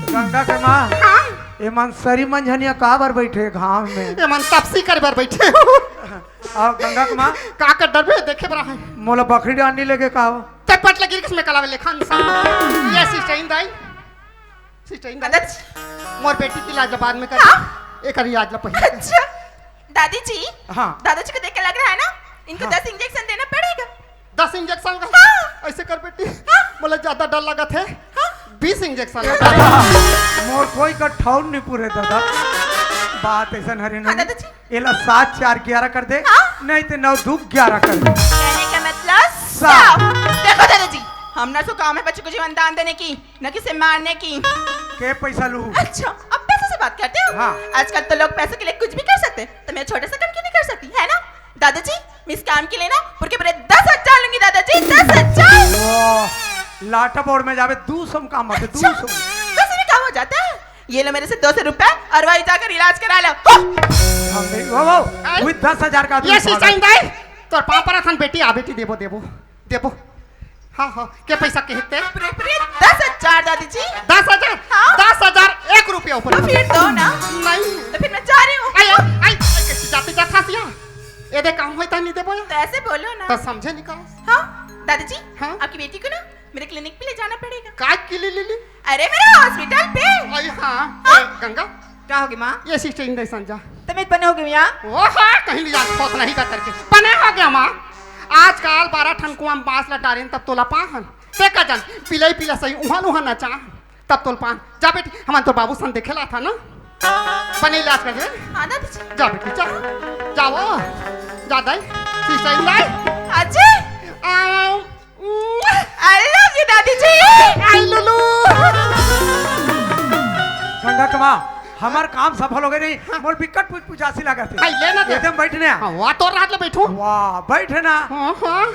गंगा के माँ, हाँ। एमन सरी मंझनिया काबर बैठे घाम में? एमन तपसी करे बर बैठे हो। अउ गंगा के माँ, का कर डरबे, देखे बर आहे। मोला बकरी डांडी लेके का हो? चटपट लगी किसमें कलावे लेखा इंसान। ये सिस्टर दाई, सिस्टर दाई, मोर बेटी के इलाज बाद में कर। हाँ। एक इलाज ला पहले। अच्छा। दादी जी, हाँ। दादाजी को देख के लग रहा है ना, इनको हाँ। दस इंजेक्शन देना पड़ेगा। दस इंजेक्शन का? हाँ। ऐसे कर बेटी, हाँ। मोला ज्यादा डर लगत हे। हाँ। बीस इंजेक्शन। ए दादा, मोर कोई का ठौर नहीं पूरे दादा। बात ऐसा हरे हाँ, नहीं। दादाजी। एला सात चार ग्यारह कर दे, हाँ। नहीं तो नौ दू ग्यारह कर दे। कहने का मतलब साफ। साफ। देखो दादाजी, हम ना सो काम है बच्चों को जीवन दान देने की, न किसे मारने की। के पैसा लू? अच्छा, अब पैसे से बात करते हो? हाँ। आजकल तो लोग पैसे के लिए कुछ भी कर सकते हैं, तो मैं छोटे से काम क्यों नहीं कर सकती, है ना? दादाजी, मैं इस काम के लिए ना पूरे के पूरे दस हजार लूंगी दादाजी, दस हजार। वाह, लाटा बोर्ड में जावे दू सौ में काम आते, दू सौ। अच्छा, दस में काम हो जाता है? ये लो मेरे से दो सौ रुपए और वही जाकर इलाज करा लो। हो! हम नहीं, वो, वो, हैं? वही दस हजार का आदमी ये भागा। सिस्टर दाई, तोर पाँव परत हन बेटी, आ बेटी, देबो, देबो, देबो। हाँ, हाँ, के पैसा के हिते? पूरे, पूरे दस हजार दादी जी। दस हजार? हाँ। दस हजार एक रुपया ऊपर। तो फिर दो ना। नहीं। तो फिर मैं जा रही हूँ। आई, आई, आई, कैसे जाते जात हस या? ये दे काम होता नहीं देबो या? तो ऐसे बोलो ना। तो समझे नहीं का? हाँ, दादी जी, हाँ? आपकी बेटी को ना मेरे क्लिनिक पे ले जाना पड़ेगा। काय के लिए ले ली? अरे, मेरे हॉस्पिटल पे। अरे हाँ, हाँ? ए, गंगा। का होगे माँ? ये सिस्टर इंदे संजा। तबीयत बने होगे मियाँ? ओहो, कहीं ले जा, फोत नहीं का करके। बने होगे माँ। आजकल बारह ठन कुआं में बांस ला डारेन तब तोला पाहन। देखा जान, पिलाई पिला सही, उहाँ उहाँ ना चाह। तब तोल पान। जा बेटी, हमन तो बाबू सन देखे ला था ना। बने इलाज कर दे। हाँ, दादी जी। जा बेटी, जा। जाओ। जा दाई। सिस्टर इंदे। अजय। आओ। I love you, दादी जी। आई लुलू। गंगा के माँ, हमार काम सफल हो गए नहीं। हाँ। मोर बिकट पूछ पूछासी लागत है। आई ले ना दे। एकदम बैठने आ। हाँ, वाह, तो रात ले बैठू। वाह, बैठे ना। हाँ, हाँ।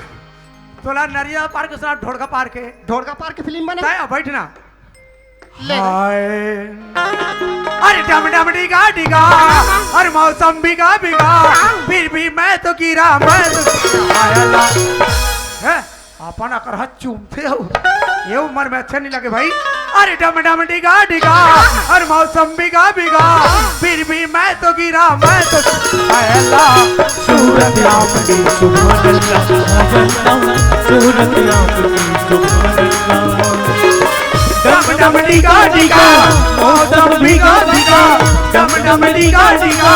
तोला नरिया पार के साथ ढोड़का पार के। ढोड़का पार के फिल्म बने। तय बैठ ना। ले। हाय। अरे डम डम डिगा डिगा, अरे मौसम बिगा बिगा, फिर भी मैं तो गिरा, मैं तो गिरा। हैं? अपन अकरहा चूमते हो, ये उम्र में अच्छा नहीं लगे भाई। अरे डम डम डिगा डिगा, अरे मौसम बिगा बिगा, फिर भी मैं तो गिरा, मैं तो अल्लाह। सूरत आपकी सुभान अल्लाह, सूरत आपकी सुभान अल्लाह। डम डम डिगा डिगा, मौसम भीगा भीगा। डम डम डिगा डिगा,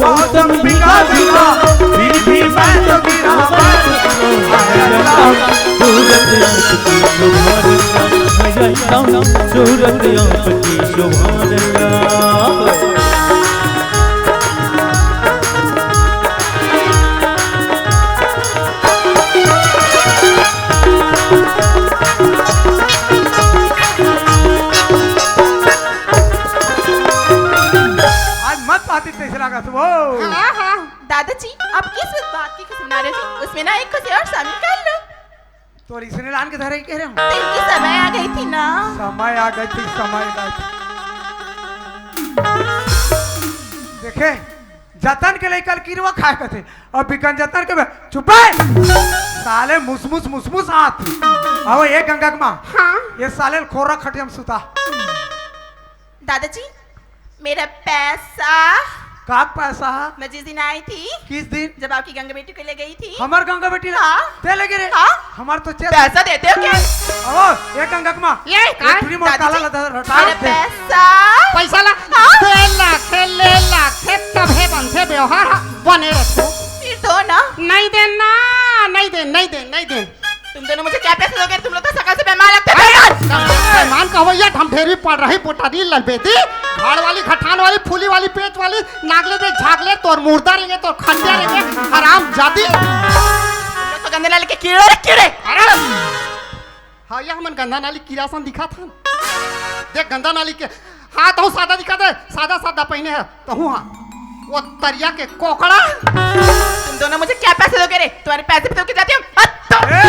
मौसम भीगा भीगा। फिर भी मैं तो गिरा, मैं तो गिरा। सूरत आपकी सुभान अल्लाह, सूरत आपकी सुभान अल्लाह। आज मत पाती तैसे लागत वो। हाँ, हाँ। दादाजी, आप किस बात की खुशी मना रहे थे? उसमें ना एक खुशी और शामिल कर लो। तो इसने लान के धरे कह रहे हो? तो इनकी समय आ गई थी ना। समय आ गई थी, समय आ गई थी। देखे, जतन के लेकर किरवा खाए कथे, और बिकन जतन के बे-, चुप है। साले मुसमुस, मुसमुस आत। आओ, ये गंगा के माँ। हाँ। ये साले खोरा खटिया में सुता। दादाजी, मेरा पैसा। का पैसा? मैं जिस दिन आई थी, किस दिन? जब आपकी गंगा बेटी को ले गई थी। हमर गंगा बेटी ला? हाँ। ते ले गे रे? हाँ। हमर तो चेत पैसा देते हो क्या? ओ, ये गंगा के माँ। ये ये का? टुरी मोर दादाजी, काला ला रटा मेरा दे। पैसा। पैसा ला। हाँ। दे लाखे, ले लाखे, तभे बनथे व्यवहार, हाँ, बने रखो। फिर दो ना। नहीं देना, नहीं दे, नहीं दे, नहीं दे। तुम दोनों मुझे क्या पैसे दोगे? तुम लोग तो सकल से बेईमान लगते हो। अरे यार, बेईमान कहो या, हम ढेरी पड़ रही पोटारी ललबेदी, भाड़ वाली, घटान वाली, फूली वाली, पेच वाली, नागले दे झागले, तोर मुर्दा रेंगे, तोर खंडिया रेंगे, हराम जादी। तुम लोग तो गंदे नाली के कीड़े रे, कीड़े। अरे, हाँ, ये हमन गंदा नाली कीड़ा सन दिखा था। देख गंदा नाली के, हाँ, तहूँ सादा दिखा दे, सादा सादा पहिने है, तहूँ हाँ। वो तरिया के कोकड़ा। तुम दोनों मुझे क्या पैसे दोगे रे? तुम्हारे पैसे पे तो की जाती हूँ। हद तो। ए, ए, ए,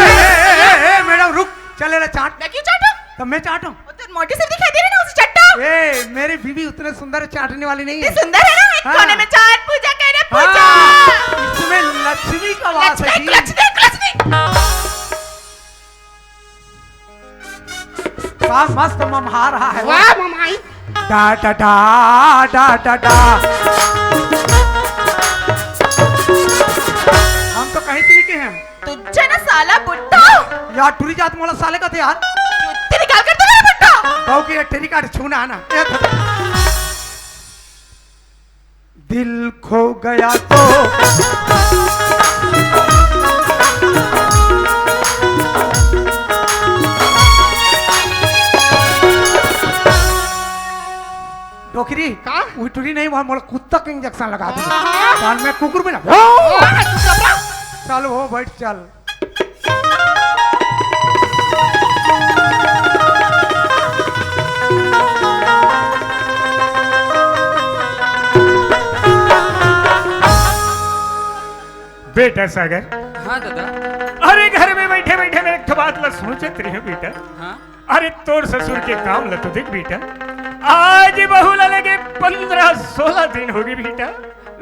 ए, ए, मैडम, रुक। चल, ले चाट। मैं क्यों चाटूं? तो मैं चाटूं। वो तो मोटी सी दिखाई दे रही ना, उसे चाटो। ए, मेरी बीवी उतने सुंदर चाटने वाली नहीं है। इतनी सुंदर है ना, एक हाँ। कोने में चाट, पूजा करे, पूजा। हाँ, इसमें लक्ष्मी का वास है लक्ष्मी, जी। लक्ष्मी, लक्ष्मी। का मस्त ममहा रहा है वो। वाह ममाई। डा, डा, डा, डा, डा, डा। हम तो कहीं से लिखे हैं। तुझे ना साला बुड्ढा। यार, टुरी जात मोला साले का थे यार। जूती निकाल कर दे मेरे बुड्ढा। बहू की ये टेरी कार्ड छूना है ना। ये तो दिल खो गया तो। डोकरी, का? उठुरी नहीं, वहाँ मोला कुत्ता के इंजेक्शन लगा दे। हाँ। कान में कुकुर भी ना। ओ, तू घबरा। चल, हो बैठ, चल। बेटा सागर। हाँ दादा। अरे घर में बैठे बैठे मैं एक ठो बात ला सोचत रहे हूँ बेटा। हाँ। अरे तोर ससुर के काम ला तो देख बेटा, आज बहू ला लगे पन्द्रह सोलह दिन होगे बेटा,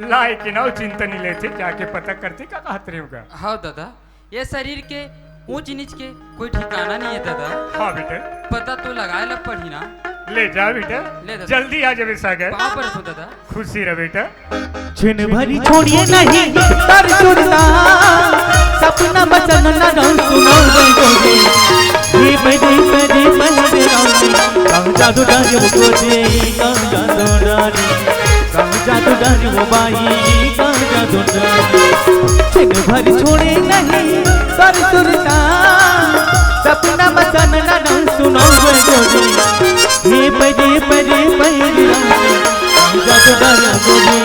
लाय के नाव चिंता नहीं लेते, जाके पता करते का कहत रहे होगा। हाँ दादा। ये शरीर के ऊंच नीच के कोई ठिकाना नहीं है दादा। हाँ बेटा। पता तो लगाए ला पड़ी ना। ले जा बेटा। ले दादा। जल्दी आ जाबे सागर। पाँव परत हों दादा। खुशी रह बेटा। छिन भरी छोड़िए नहीं तर तुरता, सपना बचन न सुनो गोरी। दीप दीप दीप जलाऊं, कहाँ जादू डारी वो गोरी, कहाँ जादू डारी, कहाँ जादू डारी वो बाई, कहाँ जादू डारी। छिन भर छोड़े नहीं सर सुरता, सपना मचन न सुनो गोरी। हे परे परे परे, कहाँ जादू डारी वो गोरी,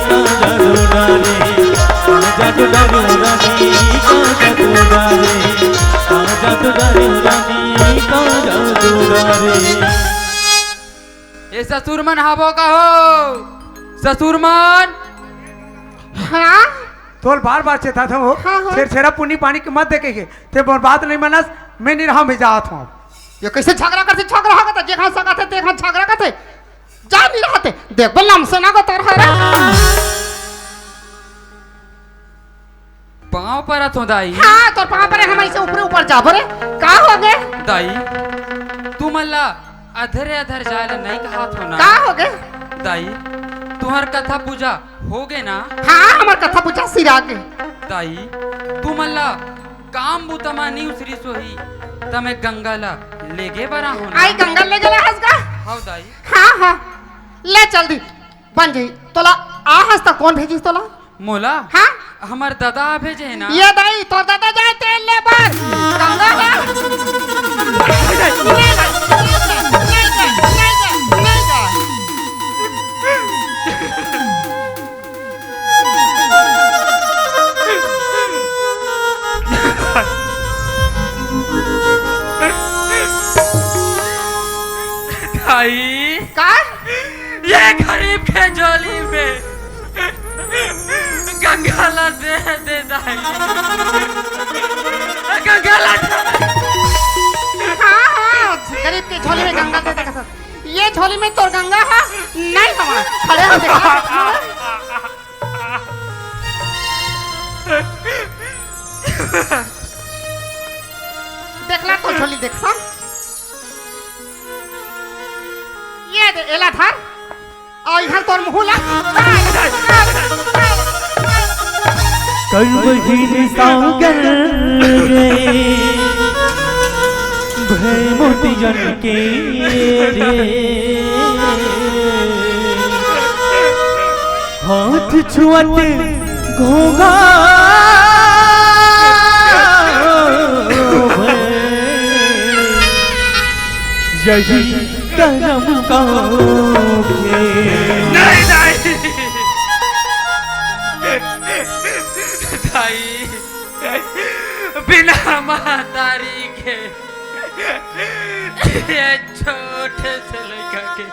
कहाँ जादू डारी, कहाँ जादू डारी वो रानी, कहाँ जादू डारी, कहाँ जादू डारी वो रानी, कहाँ जादू डारी। ए ससुर मन हावो का हो? ससुर मन। हाँ? तोल बार बार चेता था वो। हाँ, हाँ। छेरछेरा पुन्नी पानी के मत देखे के। ते मोर बात नहीं मनस, मैं नहीं रहा, मैं जात हूँ। ये कैसे झगड़ा करते, झगड़ा हो गया, जेखा सका थे, तेखा झगड़ा करते। जा नहीं रहा थे। देख बे, लमसे ना को तोर हरा। पाँव परत हों दाई। हाँ, तोर पाँव परे, हम ऐसे ऊपरे ऊपर जाबो रे। का हो गे? दाई, तुमन ला अधरे अधर जाए ला नहीं कहात हों ना। का हो गे? दाई, तुहर कथा पूजा हो गे ना? हाँ, हमर कथा पूजा सिरा गे। दाई, तुमन ला काम बुता मा नहीं उसरी सोही, त मैं गंगा ला लेगे बर आहों ना। आई गंगा लेगे ला हस गा? हव दाई। हाँ, हाँ, ले चल दी। बन जाई। तोला आ हस त कौन भेजिस तोला? मोला? हाँ? हमर ददा भेजे हे ना। ये दाई, तोर ददा जाए तेल ले बर। गंगा बर। दाई। का? ये गरीब के झोली में गंगा ला दे दे दाई। गंगा ला दे। हाँ, हाँ, गरीब के झोली में गंगा दे दे। ये झोली में तोर गंगा है? नहीं हमार। खड़े हो देखा। देखला तो झोली देखा। ये ते एला धर, अउ इहर तोर मुहूं ला। करवहीन सागर रे, भय मोतियन के रे। हाथ छुअत घोघा भय, यही करम का फल। नहीं, नहीं। दाई, बिना महतारी के ये छोटे से लइका के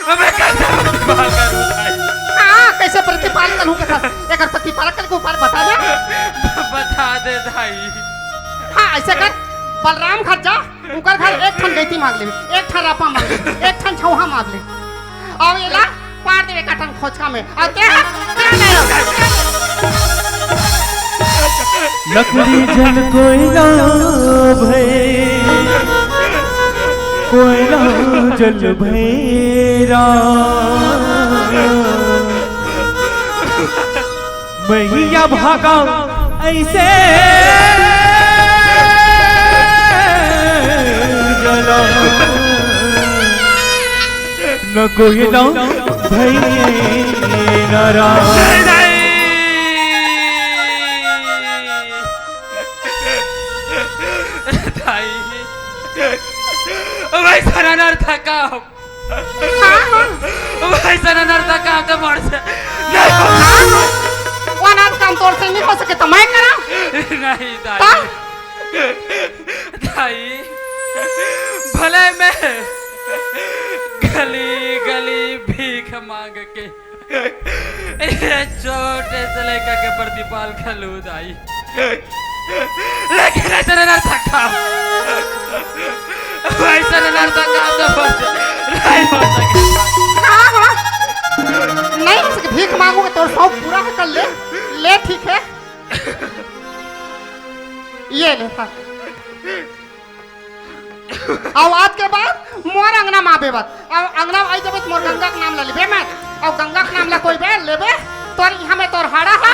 मैं कैसे प्रतिपाल करूं दाई? हाँ, कैसे प्रतिपाल करूं कथा? एकर प्रतिपाल के उपाय बता दे। बता दे दाई। हाँ, ऐसे कर, बलराम घर जा, उनकर घर एक ठन गैती मांग लेबे, एक ठन रापा मांग लेबे, एक ठन छौहा मांग ले। अउ एला पार देबे एक ठन खोचका में। अउ ते, ते नहीं हो। लकड़ी जल कोयला भय, कोयला जल भय राम। मइया भागा ऐसे जला, न कोयला भय न राम। नहीं, नहीं। दाई, वैसा अनर्थ का। हाँ, हाँ। वैसा अनर्थ का तो मोर से। हाँ, हाँ। वो अनर्थ काम तोर से नहीं हो सके तो मैं करा। नहीं दाई। हाँ? दाई, भले मैं गली गली भीख मांग के ये छोटे से लइका के प्रतिपाल खलूद आई। लेकिन ऐसा ना सकता। वैसा ना सकता तो बस नहीं हो सके। हाँ, हाँ। नहीं हो सके, भीख मांगू के तोर शौक पूरा है, कर ले। ले, ठीक है। ये ले, हाँ। अउ आज के बाद मोर अंगना म आबे बर। अउ अंगना म आई जबे त मोर गंगा के नाम ला लेबे मत। अउ गंगा के नाम ला कोई बे लेबे, तोर इहाँ में तोर हाड़ा हा।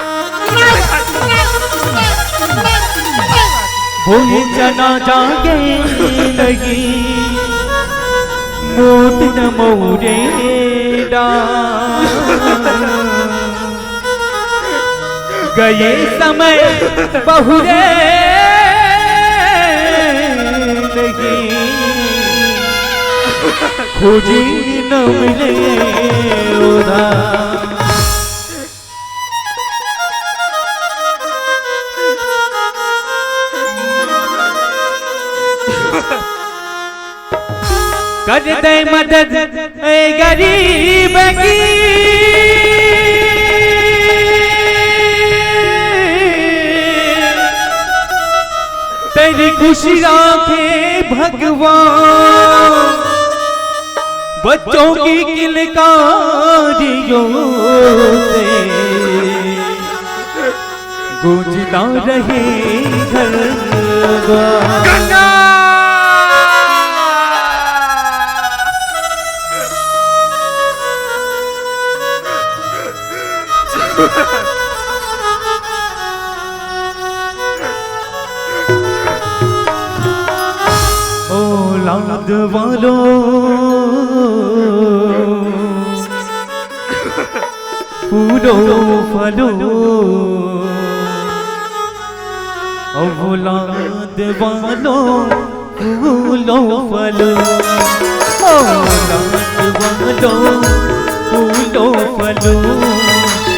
बोहे चना जागे लगी, मोट न मौरे डा। गए समय बहुरे नहीं, खोजी न मिले उधार। कर दे मदद ए गरीब की, तेरी खुशी राखे भगवान, बच्चों की किलकारियों से गूंजता रहे घर द्वार। गंगा! औलाद वालों, फूलो फलो, औलाद वालों, फूलो फलो, औलाद वालों, फूलो फलो,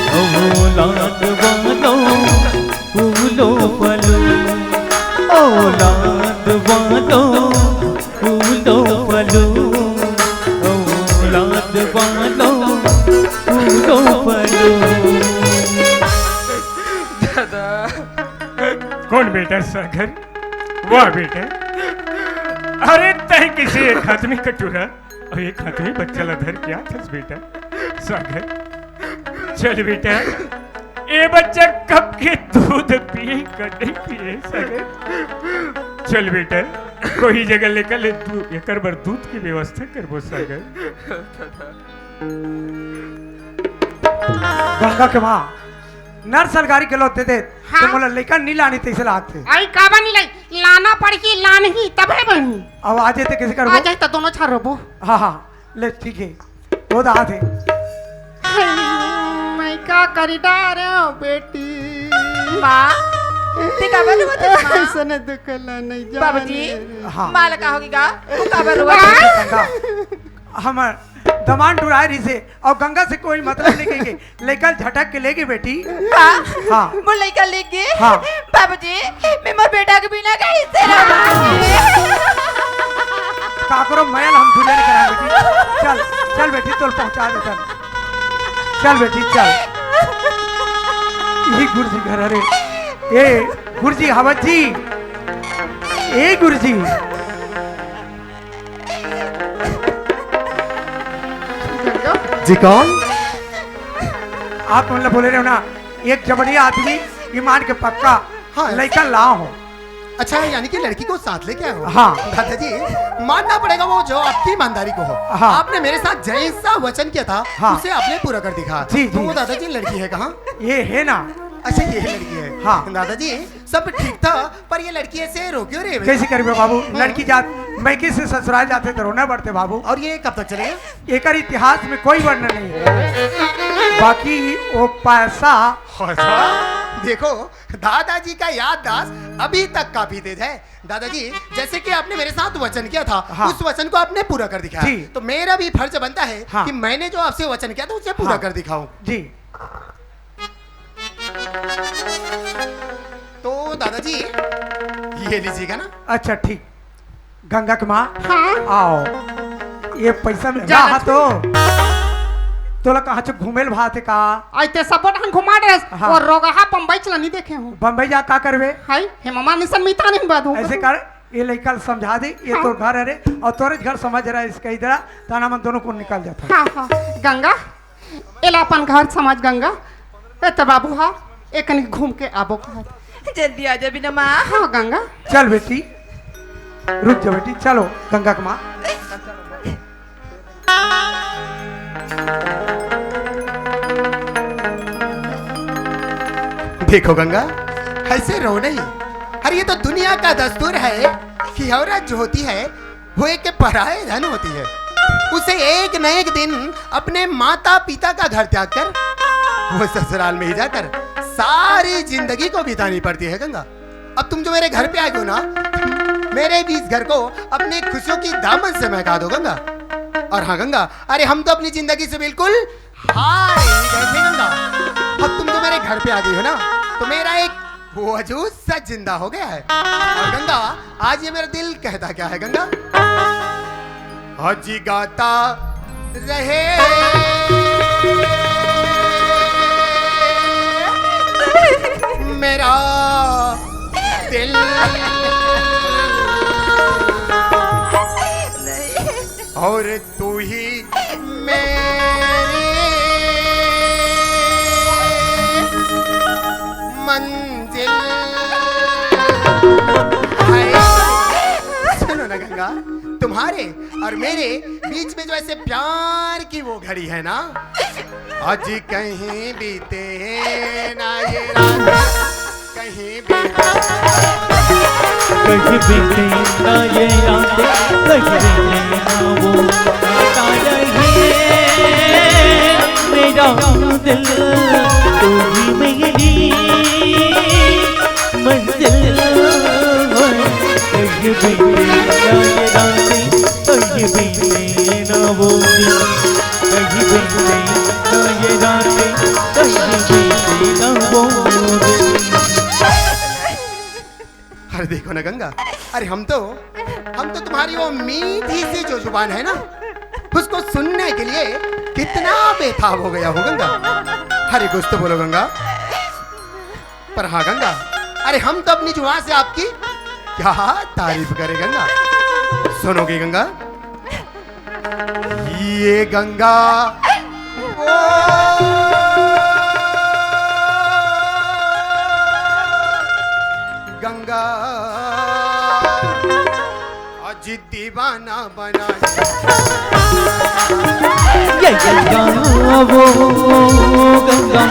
औलाद वालों, फूलो फलो, औलाद वालों, फूलो फलो, औलाद वालों, फूलो फलो। दादा। कौन बेटा सागर? वाह बेटा। अरे तय किसी एक आदमी का टूरा अउ एक आदमी बच्चा ला धर के आथस बेटा। सागर, चल बेटा, ए बच्चा कब के दूध पिए का नहीं पिए सागर? चल बेटा, कोई जगह लेकर ले, दू-, एकर बर दूध की व्यवस्था करबो सागर। गंगा के माँ, नर्स अलगारी के लोग दे दे, हाँ। तो मोला लइका नी लानी तइसे लागथे। आई काबर नी लाई, लाना पड़ही, लानही, तभे बनही। अब आ जाते कैसे करबो? आ जाए तो दोनों छा रोबो। हाँ, हाँ, ले ठीक है, वो तो आते। मैं का करी डारे हो बेटी? माँ, ते काबर रोवत हस, माँ? ऐसने दुख ला नहीं जाने। बाबूजी, हाँ। माँ ला का होगे गा? तू काबर रोवत हस? गंगा, हमर दमान डुराए रहिसे अउ गंगा से कोई मतलब नहीं कहिके लइका ल झटक के लेगे बेटी। का? हाँ। मोर लइका लेगे? हाँ। बाबूजी, मैं मोर बेटा के बिना कैसे रहूँगी? काकरो मया ल हम धुले नहीं करा बेटी। चल, चल बेटी, तोल पहुँचा देथन। चल बेटी, चल। यही गुरुजी घर हरे। ए, गुरुजी, हावत जी। ए, गुरुजी। जी कौन? आप मन ला बोले रहे हो ना, एक जबरी आदमी ईमान के पक्का हाँ। लइका ला हो। अच्छा, यानी कि लड़की को साथ लेके आए हो? हाँ। दादाजी, मानना पड़ेगा वो जो आपकी ईमानदारी को हो। हाँ। आपने मेरे साथ जैसा वचन किया था, हाँ। उसे आपने पूरा कर दिखा। जी, तो जी। वो दादाजी लड़की है कहाँ? ये है ना। अच्छा, ये लड़की है। हाँ। दादाजी, सब ठीक था, पर ये लड़की ऐसे रो क्यों रहे हो? कैसे करबे बाबू? हम्म। लड़की जात, मइके से ससुराल जाथे तो रोना पड़थे बाबू। और ये कब तक चलेगा? एकर इतिहास में कोई वर्णन नहीं है, बाकी वो पैसा। पैसा? देखो, दादाजी का याददाश्त अभी तक काफी तेज है। दादाजी, जैसे कि आपने मेरे साथ वचन किया था, हाँ। उस वचन को आपने पूरा कर दिखाया। जी। तो मेरा भी फर्ज बनता है हाँ। कि मैंने जो आपसे वचन किया था, उसे पूरा हाँ। कर दिखाऊं। जी। तो दादाजी, ये लीजिएगा ना। अच्छा, ठीक। गंगा के माँ, हाँ। आओ। ये पैसा में जा ना तो। तोला कहाँ से घूमेल भात है का? आज ते सबो ढंग घुमा डरेस। हाँ। वो रोगहा बम्बई चला नहीं देखे हूँ। बम्बई जा का करबे? हाय, हे मामा निसन मीता नहीं बादू। ऐसे कर, ये लइका ल समझा दे, ये हाँ। तोर घर हरे, और तोरे घर समझ रहा है इसका इधर, ताना मन दोनों को निकल जाता है। हाँ, हाँ। गंगा, एला अपन घर समझ गंगा। ए त बाबू हा, एकनी घूम के आबो कहत। जल्दी आ जा बिना माँ। हाँ गंगा। चल बेटी, रुक जा बेटी, चलो गंगा के माँ। देखो गंगा, ऐसे रो नहीं। अरे ये तो दुनिया का दस्तूर है कि औरत जो होती है वो एक पराये धन होती है, उसे एक न एक दिन अपने माता पिता का घर त्याग कर वो ससुराल में ही जाकर सारी जिंदगी को बितानी पड़ती है गंगा। अब तुम जो मेरे घर पे आ गए हो ना, मेरे भी इस घर को अपने खुशियों की दामन से महका दो गंगा। और हाँ गंगा, अरे हम तो अपनी जिंदगी से बिल्कुल हार ही गए थे गंगा। अब तुम जो मेरे घर पे आ गई हो ना, तो मेरा एक वजूद सा जिंदा हो गया है। और गंगा, आज ये मेरा दिल कहता क्या है गंगा? आज गाता रहे मेरा दिल। और तू ही मेरी मंजिल है। सुनो ना गंगा, तुम्हारे और मेरे बीच में जो ऐसे प्यार की वो घड़ी है ना, आज कहीं बीते ना ये रात। कहीं भी, कहीं भी नहीं ना ये याद, कहीं भी नहीं ना वो आता रहे मेरा दिल, तू ही मेरी मंजिल। कहीं भी नहीं ना ये रात, कहीं भी नहीं ना वो दिन, कहीं भी नहीं ना ये रात, कहीं भी नहीं ना वो दिन। अरे देखो ना गंगा, अरे हम तो, हम तो तुम्हारी वो मीठी सी जो जुबान है ना, उसको सुनने के लिए कितना बेताब हो गया हूँ गंगा। अरे कुछ तो बोलो गंगा। पर हाँ गंगा, अरे हम तो अपनी जुबान से आपकी क्या तारीफ करें गंगा। सुनोगी गंगा? ये गंगा, ओ गंगा, आज दीवाना बनाए। ये गंगा वो गंगा,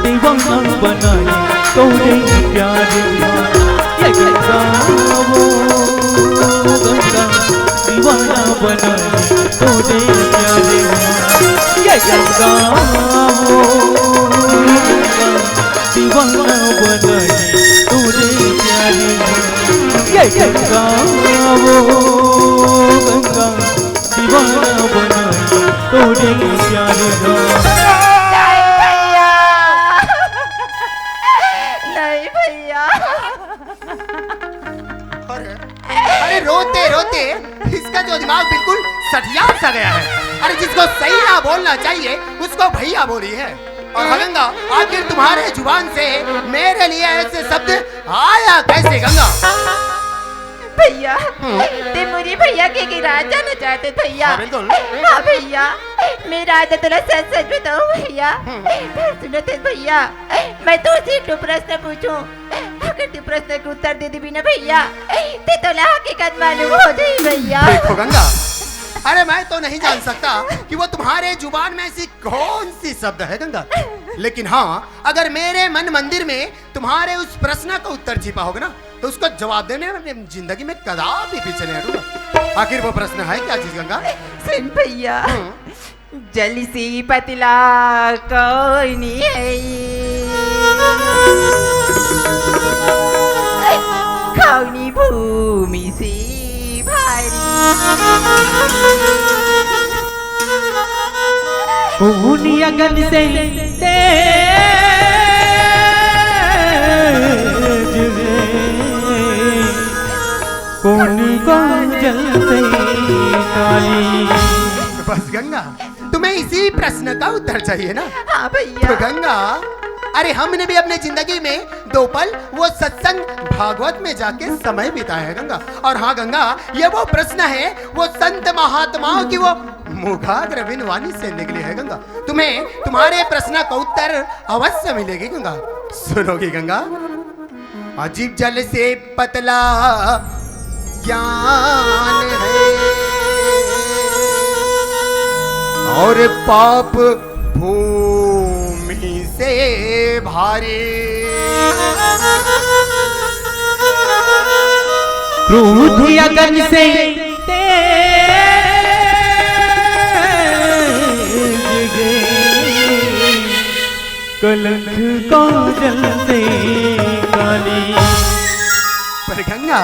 दीवाना बनाए तोरे प्यार मा। ये गंगा वो गंगा, दीवाना बनाए तोरे प्यार मा। ये गंगा वो गंगा, दीवाना बनाए तोरे प्यार मा। ये गंगा वो गंगा, दीवाना बनाए तोरे प्यार मा। नहीं भैया, नहीं भैया। अरे, अरे, रोते रोते इसका जो दिमाग बिल्कुल सठिया सा गया है। अरे, जिसको सही ना बोलना चाहिए, उसको भैया बोली है। और हाँ गंगा, आखिर तुम्हारे जुबान से मेरे लिए ऐसे शब्द आया कैसे गंगा? भैया, ते मोरे भैया के गिरा जाना चाहते भैया। हाँ, बिल्कुल। हाँ भैया, मैं राजा तोला सच सच बताऊं भैया। सुनो ते भैया, मैं तुझसे एक ठो प्रश्न पूछूं, अगर तू प्रश्न के उत्तर दे देबी ना भैया, ते तोला हकीकत मालूम हो जाई भैया। देखो गंगा, अरे मैं तो नहीं जान सकता कि वो तुम्हारे जुबान में ऐसी कौन सी शब्द है गंगा, लेकिन हाँ, अगर मेरे मन मंदिर में तुम्हारे उस प्रश्न का उत्तर छिपा होगा ना, तो उसको जवाब देने में जिंदगी में कदापि पीछे नहीं हटूंगा। आखिर वो प्रश्न है क्या चीज गंगा? सुन भैया, जल से पतला कौन है, कौन भूमि से भारी, कौन अगन से तेज है, कौन काजल से काली। बस गंगा, तुम्हें इसी प्रश्न का उत्तर चाहिए ना? हाँ भैया। तो गंगा, अरे हमने भी अपने जिंदगी में दो पल वो सत्संग भागवत में जाके समय बिताया है गंगा। और हाँ गंगा, ये वो प्रश्न है वो संत महात्माओं की वो मुखाग्र विनवाणी से निकली है गंगा। तुम्हें तुम्हारे प्रश्न का उत्तर अवश्य मिलेगी गंगा। सुनोगी गंगा? अजीब जल से पतला ज्ञान है और पाप भूमि से भारी। क्रोध अगन से तेज गे, कलंक काजल से काली। पर गंगा,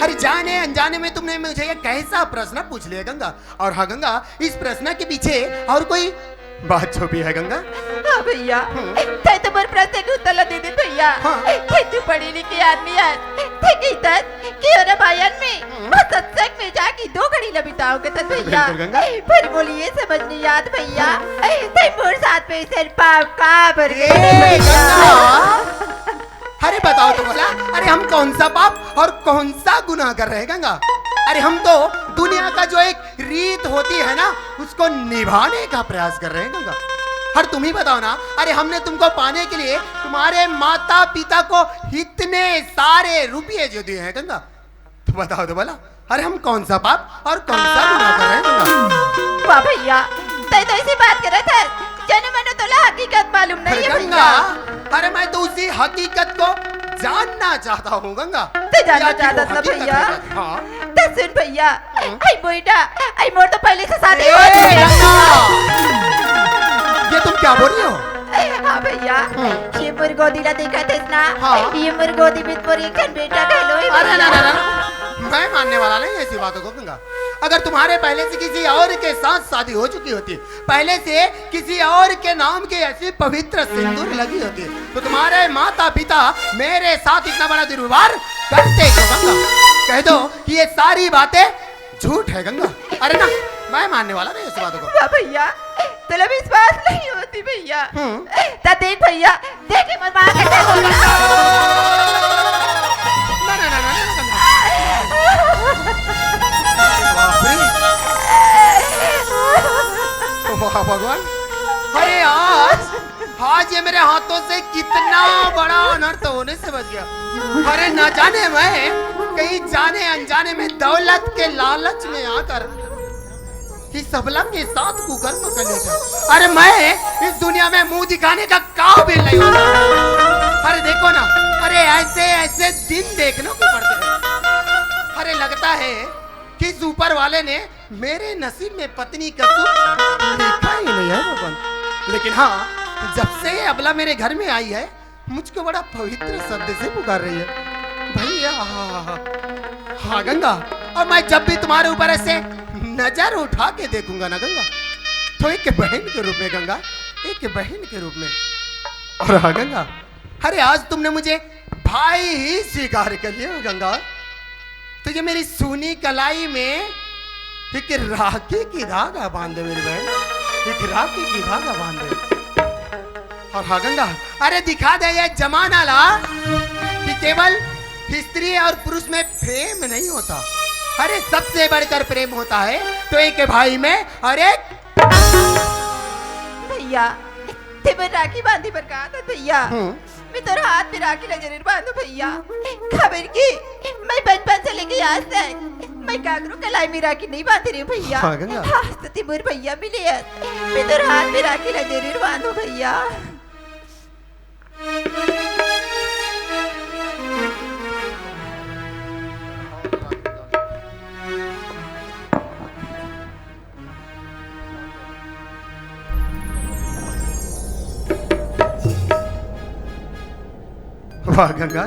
अरे जाने अनजाने में तुमने मुझे ये कैसा प्रश्न पूछ लिया गंगा? और हाँ गंगा, इस प्रश्न के पीछे और कोई बात छुपी है गंगा? हाँ भैया, तै तो मोर प्रश्न के उत्तर ला दे दे भैया। हाँ। तै तू पढ़े लिखे आदमी है, तै कहिथस कि ओरा भायन में बस सत्संग में जाके दो घड़ी ला बिताओगे तो भैया। बिल्कुल गंगा। पर बोली ये समझ नहीं आत भैया, तै मोर साथ में सिर पाप का भर ए, गंगा। अरे बताओ तो भला, अरे हम कौन सा पाप और कौन सा गुनाह कर रहे हैं गंगा? अरे हम तो दुनिया का जो एक रीत होती है ना, उसको निभाने का प्रयास कर रहे हैं गंगा। हर तुम ही बताओ ना, अरे हमने तुमको पाने के लिए तुम्हारे माता पिता को इतने सारे रुपये जो दिए हैं गंगा, तो बताओ तो भला, अरे हम कौन सा पाप और कौन सा गुनाह कर रहे हैं गंगा? वाह भैया, तै तो ऐसी बात करत है, जने मने तोला हकीकत मालूम नहीं अरे है गंगा, भैया। अरे मैं तो उसी हकीकत को जानना चाहता हूँ गंगा। तै जानना या कि वो चाहता था हकीकत भैया। है? हाँ। तो सुन भैया, आई बोइटा, आई मोर तो पहले से शादी ए, हो चुकी है। गंगा, ये तुम क्या बोल रही हो? हाँ भैया, ये मोर गोदी ला देखा थे ना? हाँ। ये मोर गोदी में मोर एक जन बेटा घलो है अरे ना, ना, भैया। ना, ना। मैं मानने वाला नहीं ऐसी बातों को गंगा। अगर तुम्हारे पहले से किसी और के साथ शादी हो चुकी होती, पहले से किसी और के नाम की ऐसी पवित्र सिंदूर लगी होती, तो तुम्हारे माता पिता मेरे साथ इतना बड़ा दुर्व्यवहार करते क्यों गंगा? कह दो कि ये सारी बातें झूठ है गंगा। अरे ना, मैं मानने वाला नहीं ऐसी बातों को। वाह भैया, तोला विश्वास नहीं होती भैया। हम्म। ता देख भैया, देख ये मोर माँ के कैसे बोला। ना, ना, ना, ना, ना, ना। बाप रे। वाह भगवान, अरे आज, आज ये मेरे हाथों से कितना बड़ा अनर्थ होने से बच गया। अरे ना जाने मैं कहीं जाने अनजाने में दौलत के लालच में आकर इस अबला के साथ कुकर्म कर लेता। अरे, मैं इस दुनिया में मुंह दिखाने का काबिल नहीं होता। अरे देखो ना, अरे ऐसे ऐसे दिन देखने को पड़ते हैं। अरे लगता है कि इस ऊपर वाले ने मेरे नसीब में पत्नी का सुख लिखा ही नहीं है भगवान। लेकिन हाँ, जब से ये अबला मेरे घर में आई है, मुझको बड़ा पवित्र शब्द से पुकार रही है, भैया। हाँ गंगा, और मैं जब भी तुम्हारे ऊपर ऐसे नजर उठा के देखूंगा ना गंगा, तो एक बहन के रूप में गंगा, एक बहन के रूप में। और हाँ गंगा, अरे आज तुमने मुझे भाई ही स्वीकार कर लिया गंगा, तो ये मेरी सूनी कलाई में एक राखी की धागा बांध दे मेरी बहन, एक राखी की धागा बांध दे। और हाँ गंगा, अरे दिखा दे ये जमाना ला कि केवल स्त्री और पुरुष में प्रेम नहीं होता, अरे सबसे बढ़कर प्रेम होता है तो एक भाई में और एक। भैया, ते बर राखी बांधी बर का था भैया? हम्म। मैं तोर हाथ में राखी ला जरूर बांधू भैया। खबर की मैं बचपन से लेके आज तक मैं काकरो कलाई में राखी नहीं बांधी रही हूँ भैया। हाँ, गंगा। आज तो ते मोर भैया मिले है, मैं तोर हाथ में राखी ला जरूर बांधू भैया। वाह गंगा,